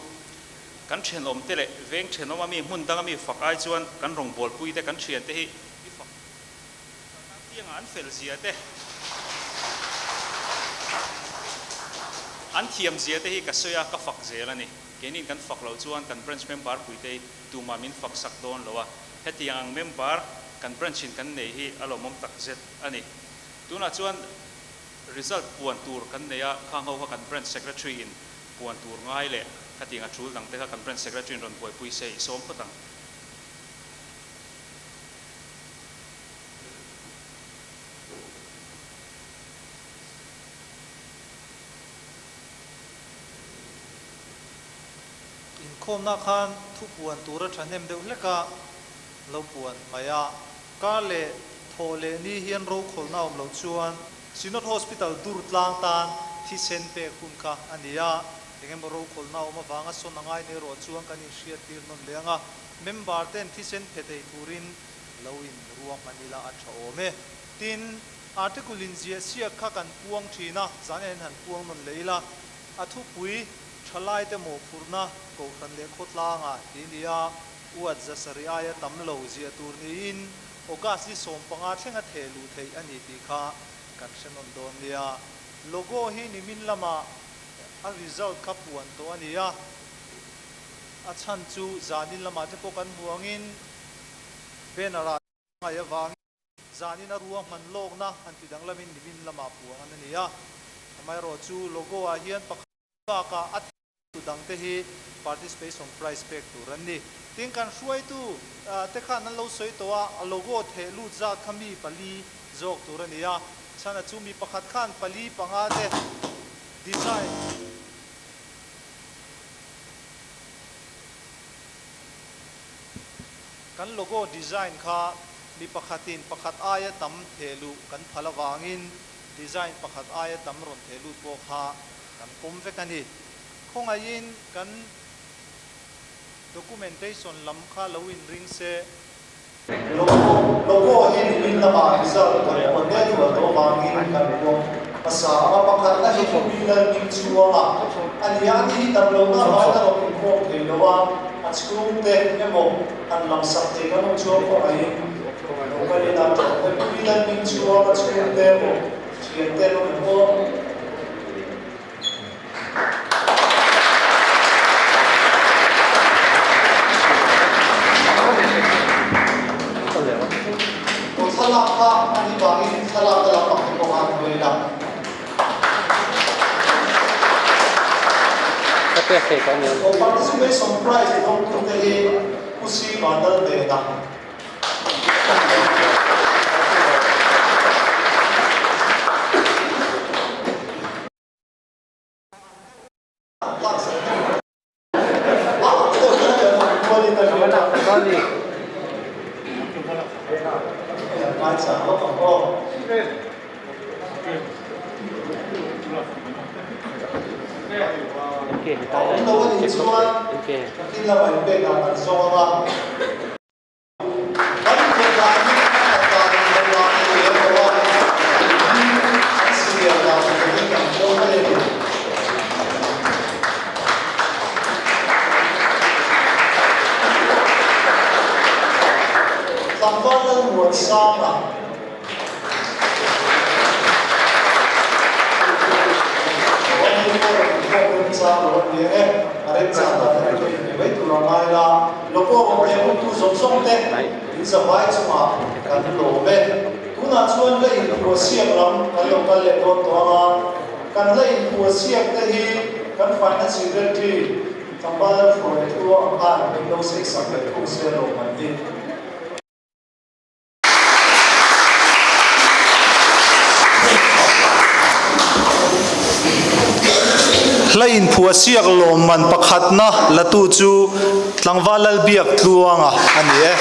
kan thenawm te leh veng thenawm a mi hmun danga mi fak ai chuan kan rawngbawlpui te kan thian te hi i fak tiangah an fel zia te, an thiam zia te hi ka sawi a, ka fak zel a ni. Keinin kan fak loh chuan kan branch member puite hi tumah min fak sak dawn lo a, hetiang ang member kan branch in kan nei hi a lawmawm tak zet a ni. Tunah chuan result puan tur kan nei a, khang ho kha kan branch secretary in puan tur ngai leh khatiang a tul dang te kha kan branch secretary in rawn buaipui se i sawm phawt ang. Inkhawmna khan thu puan tura thahnem deuh hlek a lo puan mai a. Kar leh thawh leh ni hian rokhawlhna awm loh chuan Synod Hospital dur tlang tan thisen pek hun kha a ni a. Engemaw rokhawlhna awm avanga sawn a ngai nei erawh chuan kan inhriattir nawn leh ang a. Member ten thisen phe thei turin lo in ruahman ila a tha awm e. Tin, article in ziah siak kha kan puang thin a, zan en han puang nawn leh ila, a thupui Thalaite mawhphurhna Kohhran leh khawtlangah tih ni a, uat zasarih aia tam lo ziah tur niin August ni 15 thlenga theh luh theih a ni tih kha kan hre nawn dawn nia. Logo hi nimin lamah a result kha puan tawh a ni a, a chhan chu zanin lamah te pawh kan hmu angin banner ah ngaih avangin zanin a ruahman lawkna han ti danglamin nimin lamah puang an a ni a. Amaherawhchu logo ah hian pakhat bakah a Tu dangte hi participation prize pek tur an ni. Tin, kan hruaitu te khan an lo sawi tawh a, a logo theh lut zat kha mi pali zawk tur a ni a, chhan a chu mi pakhat khan pali panga te design. Kan logo design kha mi pakhatin pakhat aia tam theh luh kan phal avangin design pakhat aia tam rawn theh lut pawh kha Kan pawm vek a ni. Khawngaihin kan documentation lam kha lo inring se. Logo hi nimin lamah result kan puan mek rual tawh avangin kan puang hmasa ang a, pakhatna hi two wheeler hming chhuanga a ni a, ani hi dam lohna avangin a rawn inkhawm thei lo a, a chhungte emaw han lamsak thei kan awm chuan khawngaihin lo kal ila two wheeler hming chhuanga chhungte emaw Thiante an awm aw. Aw thlalak kha a nih vangin thlalak ka lam pakhat pawh khan hruai ila. Aw participation prize dawngtute hi Pu Si Vanlal Vena. Kan inthawh dan hi a khat dan in lo la nei lem lo a, engtin an senior dan ang takin kan pawm mai a ni. Tlangval Lalmuansanga. Awani pawh rawn inkhawm remchang lo a ni ang e, a remchang dan hi ka inpe mai tur a ngai la. Logo rawn theh hmuntu zawng zawng te in zavai chungah kan lawm e. Tunah chuan la inphuah siak lam kan lo kal leh dawn tawh ang a, kan la inphuah siak te hi kan Finance Secretary Tlangval Lalhruaitu ang khan min lo sawisak leh thung se lawm an ti. Hla inphuah siak lawmman pakhatna latu chu Tlangval Lalbiak Tluanga a ni e.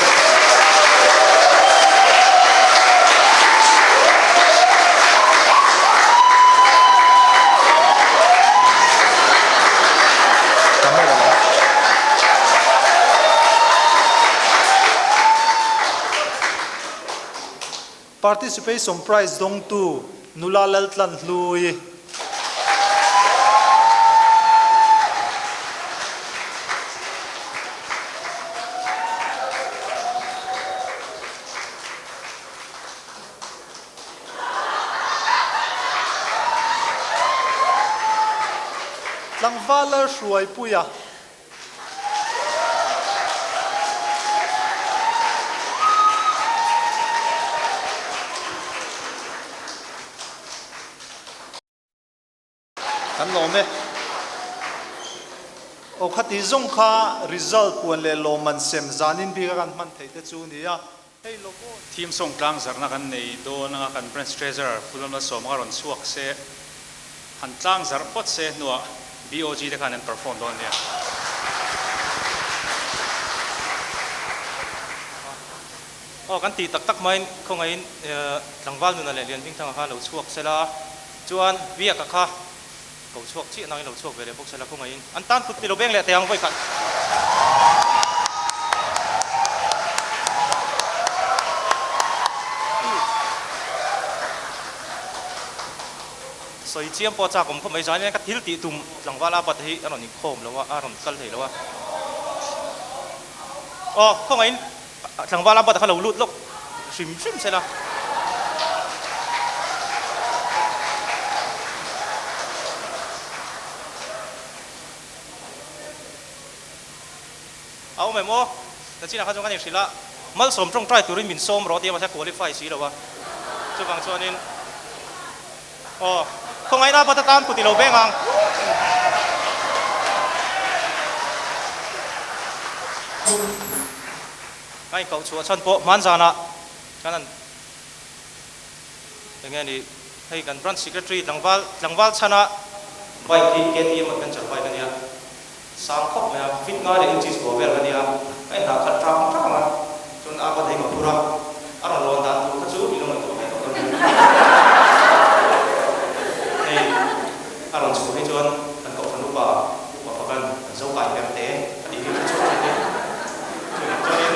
Participation Prize dawngtu Nula Laltlan Hlui. Tlangval Lalhruaipuia. Kan lawm e. Aw khati zawng kha result puan leh lawmman sem zanin bika kan hman theih te chu nia. Hei logo. Theme song tlang zarhna kan nei dawn anga kan branch treasurer Pu Lalmalsawma kha rawn chhuak se, han tlang zarh phawt se hnuah BOG te khan an perform dawn nia. Aw kan tih tak tak hmain khawngaihin tlangval nuna leh Lianhmingthanga kha lo chhuak sela chuan Biaka kha ko chhuak chiah nangin lo chhuak ve leh bawk sela khawngaihin an tan kut ti lo beng leh teh ang vawikhat. Sawi chiam pawh chak awm khawp mai zan hian ka thil tih tum tlangval a bat hi a rawn inkhawm lo a, a rawn kal thei lo a. Aw khawngaihin tlangval a bat kha lo lut lawk hrim hrim se la. A awm em aw? Nachinah kha chuan kan inhrilh a, malsawm tawngtai turin min sawm rawh tia mahse a qualify si lo a, chuvang chuanin aw khawngaihna bat atan kut i lo beng ang. Ka inkoh chhuah chhan pawh hmanzanah kan han eng nge ni hei kan branch secretary tlangval tlangval chhana bike hi KTM adventure bike a nia. Sang khawp mai a, fit ngai leh inches kua vel ka nia, ka inhah khat tang tang a, chuan a va thei ka phur a, a rawn lawn dan tur kha chu i lo ngaihtuah ve tawh dawn nia. Hei a rawn chhuah hi chuan kan kohhran upa, upa fakan kan zo kai ber te a tih hi hre chhuak thin e. Chuvang chuanin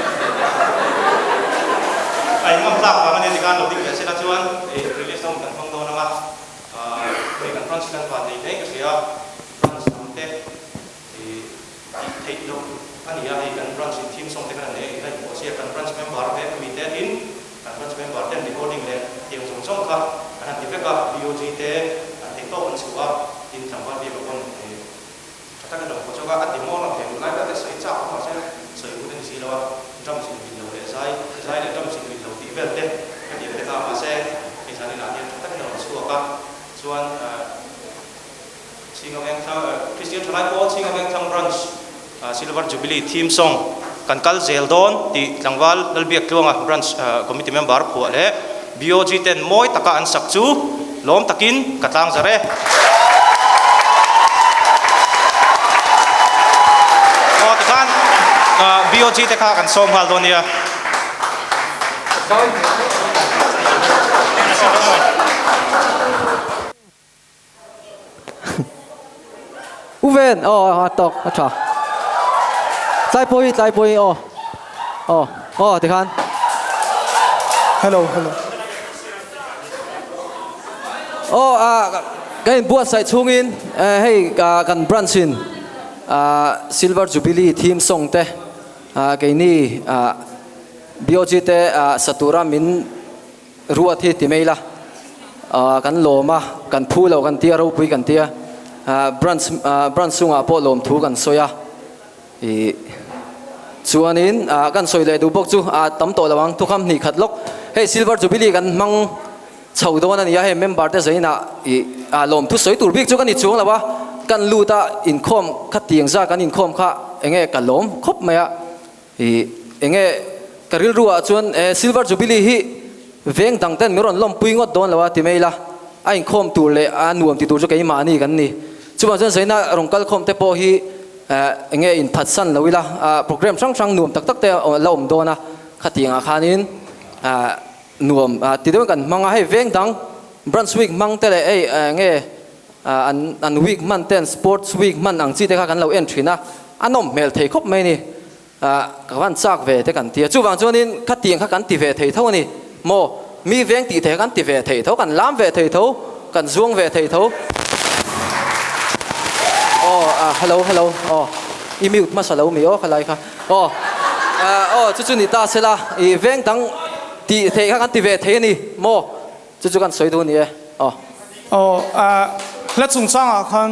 a inngam tlak vang a nia tikhan lo ding ve sela chuan release na hun kan hmang dawn ang a, hei kan branch kan van nei hle ka hria. Branch lam te i tih theih loh a ni a, hei kan branch in theme song te khan an nei a, in la inpawh si a, kan branch member vek ami te tin kan branch member ten recording leh tiang zawng zawng kha an han ti vek a, BOG te an theih tawk an chhuah a, tin tlangval biak a pawn i tha takin rawn pawh chawk a, a ti maw lang thei duh lai vel te sawi chak a mahse sawi hun a ni si lo a, drums in mil lo leh zai zai leh drums in mil lo tih vel te hetiang te kha mahse hei zaninah hian tha takin a rawn chhuak a, chuan. Chhinga Vengthlang Kristian Thalai Pawl Chhinga Vengthlang Branch Silver Jubilee Theme Song kan kal zel dawn tih tlangval Lalbiak Tluanga Branch Committee Member phuah leh BOG ten mawi taka an sak chu lawm takin ka tlang zar e. Aw tikhan BOG te kha kan sawm nghal dawn nia. U Ven, aw a tawk a tha. Tlai pawh hi tlai pawh hi aw aw aw tikhan. Hello hello. Aw a ka in buatsaih chhungin hei kan branch in Silver Jubilee theme song te keini BOG te sa tura min Ruat hi ti mai la, kan lawm a, kan phu lo kan tia, ropui kan tia, branch branch chungah pawh lawm thu kan sawi a, ih chuanin kan sawi leh duh bawk chu a tam tawh lo ang, thukham hnih khat lawk, hei silver jubilee kan hmang chho dawn a ni a, hei member te zainah ih lawm thu sawi tur bik chu ka ni chuang lo a, kan lut a inkhawm kha tiang zat kan inkhawm kha eng nge ka lawm khawp mai a. Ih, enge ka rilru ah chuan eh Silver Jubilee hi veng dang ten min rawn lawmpui ngawt dawn lo a ti mai la, a inkhawm tur leh a nuam ti tur chu keimah ani kan ni. Chuvang chuan zaina rawn kal khawm te pawh hi eh enge inphatsan lo ila, ah program hrang hrang nuam tak tak te la awm dawn a, khatiang ah khanin ah nuam ah ti deuhin kan hmang a, hei veng dang Branch week hmang te leh hei enge an an week hman ten sports week hman ang chi te kha kan lo en thin a, a nawm hmel thei khawp mai a ni. Ka van chak ve te kan ti a, chuvang chuanin kha tiang kha kan ti ve thei tho a ni maw? Mi veng tih thei kha kan ti ve thei tho, kan lam ve thei tho, kan zuang ve thei tho. Aw, hello, hello, aw, i mute hmasa lo mi aw khalai kha. Aw, aw, chu chu ni ta sela, i veng dang tih theih kha kan ti ve thei a ni maw? Chu chu kan sawi duh a ni e, aw. Aw, hla chungchangah khan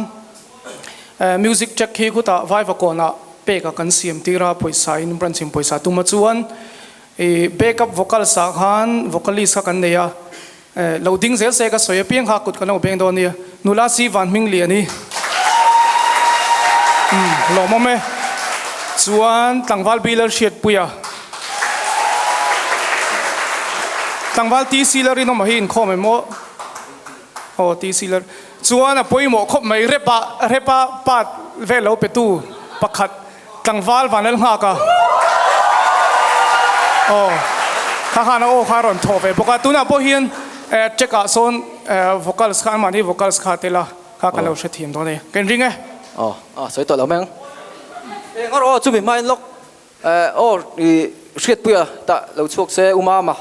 Music track hi khutah Vaivakawnah pek a kan siam tir a, pawisa in branch in pawisa tum a chuan i backup vocals ah khan vocalist kha kan nei a, lo ding zel se ka sawi apiang kha kut kan lo beng dawn nia, nula si van hming lian hi umm lawmawm e, chuan tlangval Bilal Hriatpuia tlangval TC Lalrinawma hi inkhawm em aw. Aw ti si lar chuan a pawimawh khawp mai rep ah rep a part vel lo pe tu pakhat tlangval van lal nghak a aw. Kha khan a aw kha a rawn thawh ve bawk a, tunah pawh hian track ah sawn vocals kha anmahni vocals kha a tel a, kha ka lo hrethiam dawn a ni. Ka inring e. Aw, a sawi tawh lo mai ang. Eng awrh aw chumi hmain lawk aw i hriatpuia tah lo chhuak se u Mama,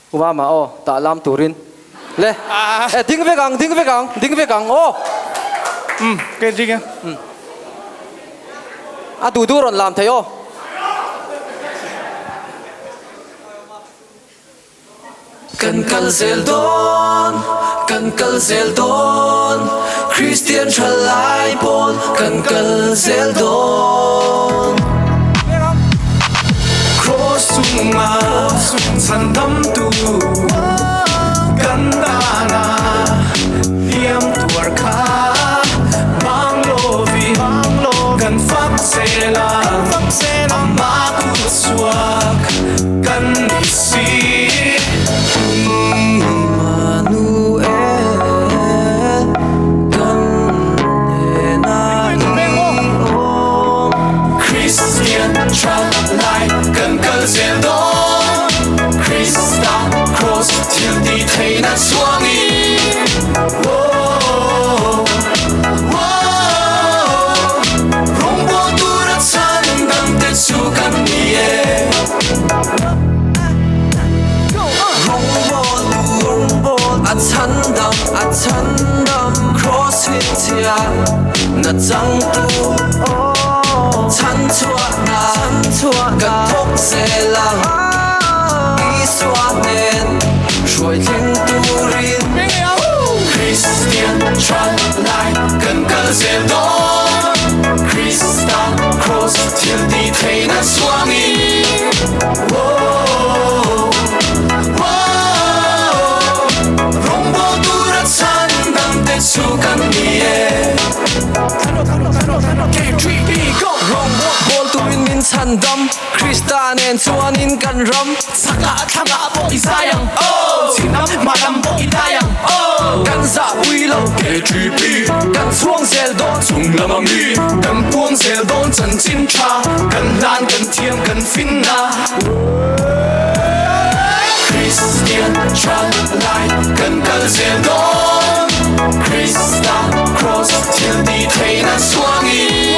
u Mama aw tah lam turin le e ding vek ang, ding vek ang, ding vek ang aw. Umm ka inring e. Umm a duh duh rawn lam thei aw. Kan kal zel dawn, kan kal zel dawn, Kristian tha lai pawn kan kal zel dawn. Kraws chunga chhandamtu kan dana hliam tuar kha Banglovi kan fak zel a, amah kut chhuak kan ni si. Immanuel kan hnenah i awm. Kristian tha lai kan kal zel dawn, Krista kraws thil tih theihna chhuangin. Rawngbawl tura chhan dangte chu kan ni e. Rawngbawl tur a chhan dam, a chhan dam. Cross hinchhia na changtu chhan chhuah na, chhan chhuah kan thawk zel ang. Isua hnen hruai thleng turin. Kristian tha lai kan kal zel dawn, Krista kraws thil tih theihna chhuangin. Woah, woah, rawngbawl tura chhan dangte chu kan ni e. Rawngbawl turin min chhan dam, Krista nen chuanin kan ram. Chakah thlangah pawh i zai ang oh, Chhim lam hma lam pawh i dai ang oh. Kan zah pui lo KTP, kan chhuang zel dawn. Chung lama mi kan puang zel dawn chanchin tha, kan hlan kan thiam kan fin na. Kristian tha lai kan kal zel dawn, Krista kraws thil tih theihna chhuangin.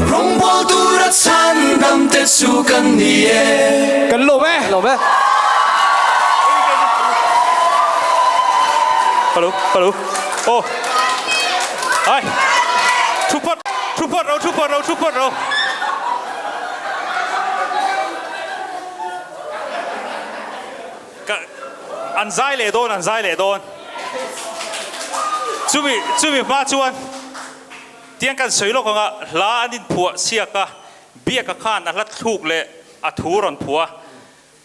Rawngbawl tura chhan damte chu kan ni e. Kan lawm e. Kan lawm e. Hello, hello. Aw. Ai. Thu phawt, thu phawt ro, thu phawt ro, thu phawt ro. Ka an zai leh dawn an zai leh dawn chumi chumi hma chuan tiang kan sawi lawk anga hla an inphuah siak a biaka khan a hla thluk leh a thu rawn phuah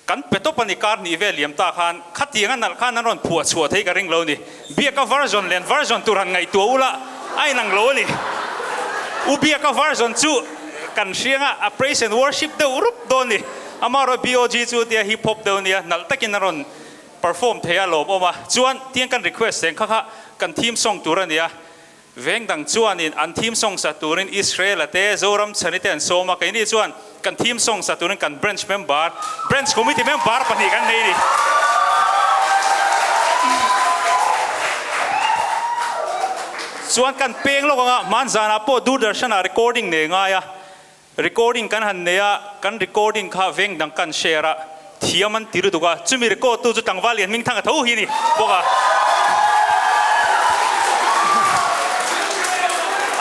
kan pe tawp a ni kar hnih vel liam ta khan khatiang a nalh khan an rawn phuah chhuah thei ka ring lo ni biaka version leh an version tur han ngaihtuah ula a inang lo a ni u biaka version chu kan hrianga a praise and worship deuh rup dawn ni. Amaherawh BOG chu tia hip hop deuh nia nalh takin a rawn perform thei a lawmawm a, chuan tiang kan request eng kha kha kan theme song tur a nia, veng dang chuanin an theme song sa turin Israel a te Zoram chhani te an sawm a, keini chuan kan theme song sa turin kan branch member, branch committee member pahnih kan nei a ni. Chuan kan peng lawk anga hmanzanah pawh Doordarshan-ah recording nei ngai a, Recording kan han nei a, kan recording kha veng dang kan share a, thiam an ti lutuk a, chumi record tu chu tlangval lian hming thang a tho hi a ni bawk a.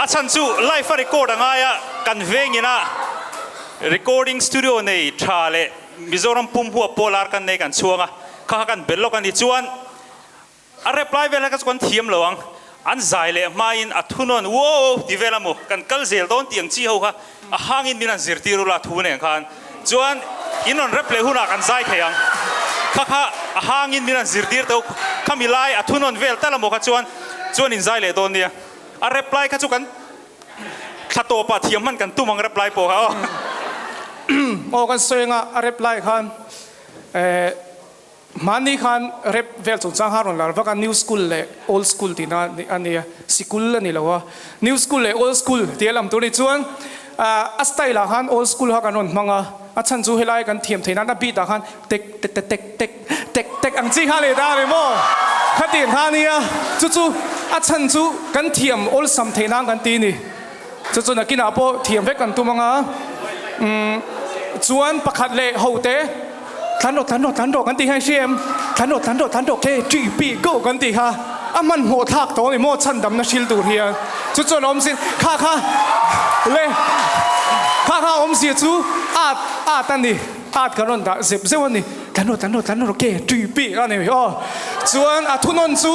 A chhan chu live a record a ngai a, kan vengin a recording studio nei tha leh Mizoram pum huap pawh lar kan nei kan chhuang a, kha kha kan bel lawk a ni chuan A reply vel kha chu kan thiam lo ang, an zai leh hmain a thunawn uo ti vel a maw, kan kal zel dawn tih ang chi ho kha a hangin min han zirtir ula thu nen khan chuan in rawn rep leh hunah kan zai thei ang. Kha kha a hangin min han zirtir teuh khami lai a thunawn vel tal a maw kha chuan chuan in zai leh dawn nia. A reply kha chu kan thla tawpah thiam hman kan tum ang reply pawh kha aw. Aw kan sawi anga a reply khan eh. Hmanni khan rep vel chungchang kha a rawn lar vak a, new school leh old school tihna a nia, sikul a ni lo a, new school leh old school tia lam tur ni chuan A style ah khan old school kha kan rawn hmang a, a chhan chu helai kan thiam theih nan a beat ah khan tek tek tek tek tek tek tek ang chi kha leh ta a ni maw? Khatiang kha a nia, chu chu a chhan chu kan thiam awlsam theih nan kan ti a ni. Chu chu nakinah pawh thiam vek kan tum ang a, umm chuan pakhat leh ho te tlan rawh tlan rawh tlan rawh kan tih kha i hria em? Tlan rawh tlan rawh tlan rawh ke ṭi pi go kan tih kha a hmanhmawh thlak tawh a ni maw chhandamna hril tur hian chu chuan awmzia kha kha le kha kha awmzia chu at at a ni at kan rawn dah zep zeuh a ni tlan rawh tlan rawh tlan rawh ke ṭi pi a ni aw chuan a thunawn chu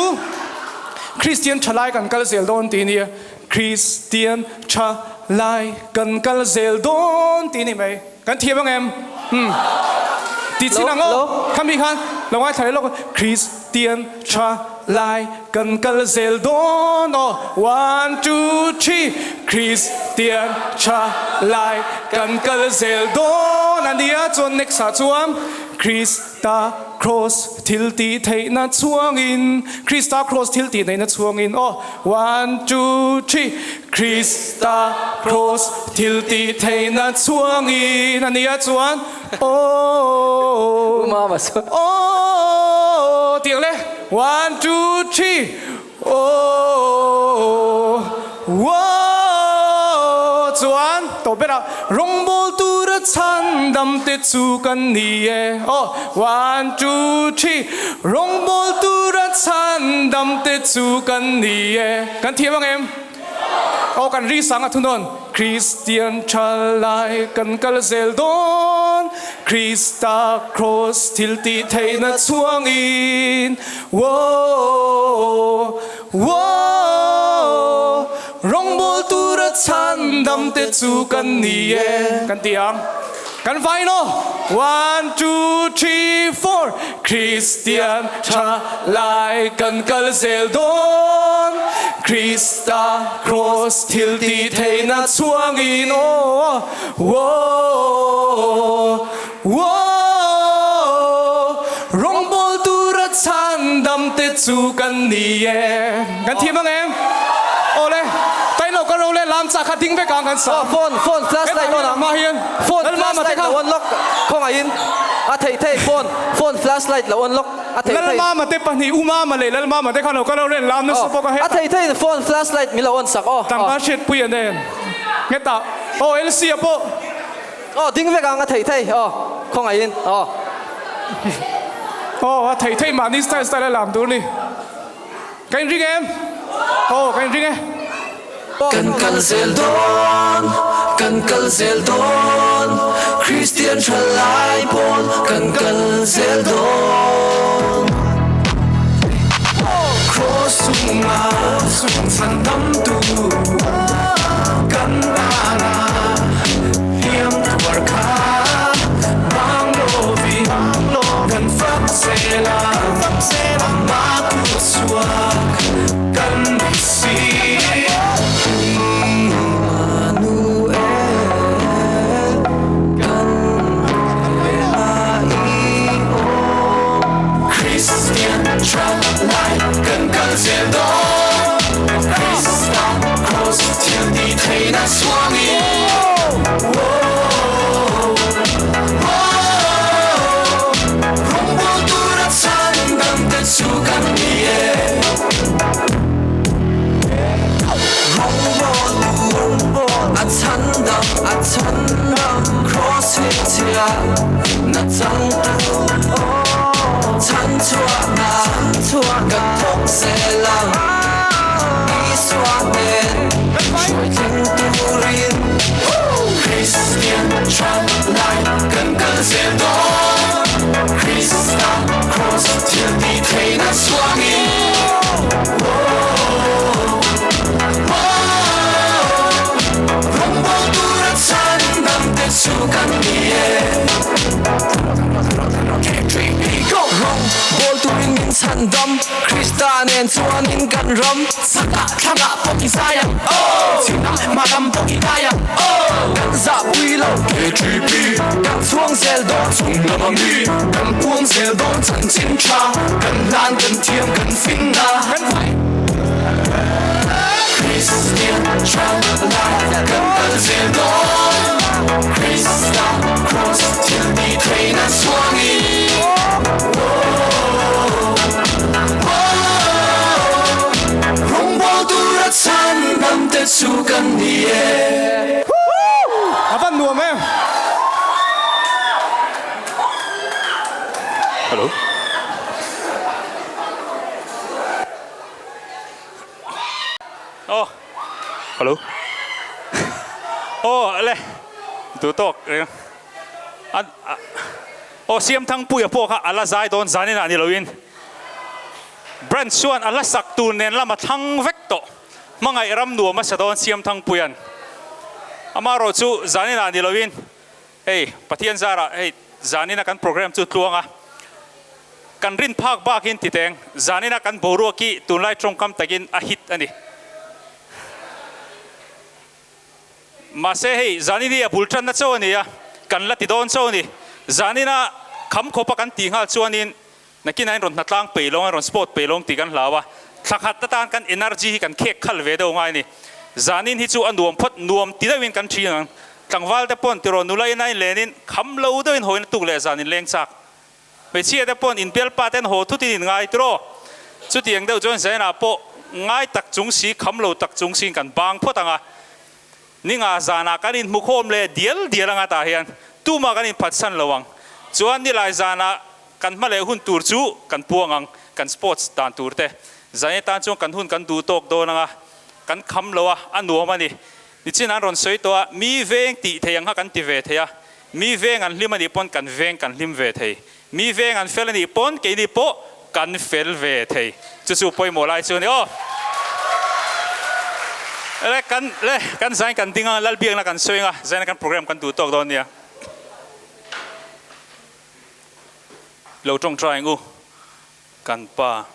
Kristian ṭhalai kan kal zel dawn tih a nia. Kristian tha lai kan kal zel dawn tih ni mai. Kan thiam ang em? Umm. Ti chin ang aw. Khami khan lo ngaithla leh lawk. Kristian tha lai kan kal zel dawn aw. One, two, three. Kristian tha lai kan kal zel dawn a nia. Chuan next ah chuan Krist. Ta Kross thil tih theihna chhuangin, Krista Kross thil tih neihna chhuangin, aw, One, two, three, Krista Kross thil tih theihna chhuangin, a nia chuan, aw, aw, tih ang le, One, two, three, Aw Aw Chuan tawp berah rawngbawl tura chhan dam te chu kan ni e Aw One two three Rawngbawl tura chhan dam te chu kan ni e Kan thiam ang em? Aw kan ri sang a thunawn Kristian thalai kan kal zel dawn Krista Kraws thil tih theihna chhuangin Woah Woah Rawngbawl tura chhan dam te chu kan ni e kan ti ang kan vain aw One two three four Kristian tha lai kan kal zel dawn Krista Kraws thil tih theihna chhuangin aw Woah Woah Rawngbawl tura chhan dam te chu kan ni e. Kan thiam ang em? Aw le, tain lo ka ro le lam chah kha ding vek ang kan sa. Aw phone phone flashlight on ang. Mah hian Phone flashlight lo on lawk khawngaihin a theih thei phone phone flashlight lo on lawk a theih thei. Lalmama te pahnih U Mama leh Lalmama te khan lo ka ro len lam nasa bawk a hetah. A theih thei phone flashlight min lo on sak aw. Tangka hriatpui an en. Hetah aw LC a pawh. Aw ding vek ang a theih thei aw khawngaihin aw. Aw a theih thei mahni style style a lam tur ni. Ka inring em? Aw ka inring e. Kan kal zel dawn, kan kal zel dawn, Kristian thalai pawl kan kal zel dawn. Kraws chunga chhan damtu kan tana hliam tuar kha bang lovin kan fak zel a, amah kut chhuak kan ni si. Immanuel kan hnenah i awm. Kristian thalai kan kal zel dawn. Krista Kraws thil tih theihna chhuangin. Woah, woah, rawngbawl tura chhan dangte chu kan ni e. Rawngbawl tur a chhan dam, a chhan dam, Kraws hi chhia na chang tu, chhan chhuah na, kan thawk zel ang, Isua hnen hruai thleng turin. Kristian thalai kan kal zel dawn, Krista Kraws thil tih theihna chhuangin. Rawngbawl tura chhan dangte chu kan ni e. Rawngbawl turin min chhan dam, Krista nen chuanin kan ram. Chakah thlangah pawh i zai ang, chhimah hmalam pawh i kai ang, Kan zahpui lo KTP, kan chhuang zel dawn. Chung lam a mi, kan puang zel dawn chanchin tha, kan hlan kan thiam kan fin na. Kan fai. Kristian Tha lai kan kal zel dawn Krista Kraws thil tih theihna chhuangin Rawngbawl tura chhan dam te chu kan ni e. A van nuam em. Hello. Oh. Hello. Oh le. Tu tawk reng. An Oh siam thang puia pawh kha a la zai dawn zanin ah ni loin branch chuan a la sak tur nen lama thlang vek tawh. Hmangaih ram nuam a sa dawn siam thang puian. Amaherawh chu zanin ah ni loin Hei Pathian zarah hei zanina kan program chu tluang a, kan rin phak bakin titeng zanina kan boruak hi tunlai tawngkam takin a hit a ni. Mahse hei zanini a bul tanna chauh a ni a, kan la ti dawn chauh a ni. Zanina kham khawpa kan tih nghal chuanin nakinah in rawn hnatlang peih lawng, in rawn sport peih lawng tih kan hlau a, thla khat atan kan energy hi kan khek khal ve deuh ngai a ni. Zanin hi chu a nuam phawt, nuam ti deuhin kan thin ang. Tlangval te pawn tiraw nula in a inlen in kham lo deuhin hawiin a tuk leh zan in leng chak. Hmeichhia te pawn inbialpa ten haw thut in in ngai tiraw. Chutiang deuh chuan Zainah pawh ngai tak chung si kham lo tak chung siin kan bang phawt ang a. Ninga zanah kan inhmukhawm leh dial dial anga tah hian tumah kan inphatsan lo ang. Chuan nilai zanah kan hma leh hun tur chu kan puang ang, kan sports dan tur te. Zaina tan chuan kan hun kan duh tawk dawn anga kan kham lo a, a nuam a ni. Nichin an rawn sawi tawh a, mi veng tih thei ang kha kan ti ve thei a, mi veng an hlim a nih pawn kan veng kan hlim ve thei, mi veng an fel a nih pawn keini pawh kan fel ve thei, chu chu pawimawh lai chu a ni aw. Le kan le kan zain kan ding a, Lalbiakna kan sawi ang a, zaina kan program kan duh tawk dawn nia. Lo tawngtai ang u, kan pa.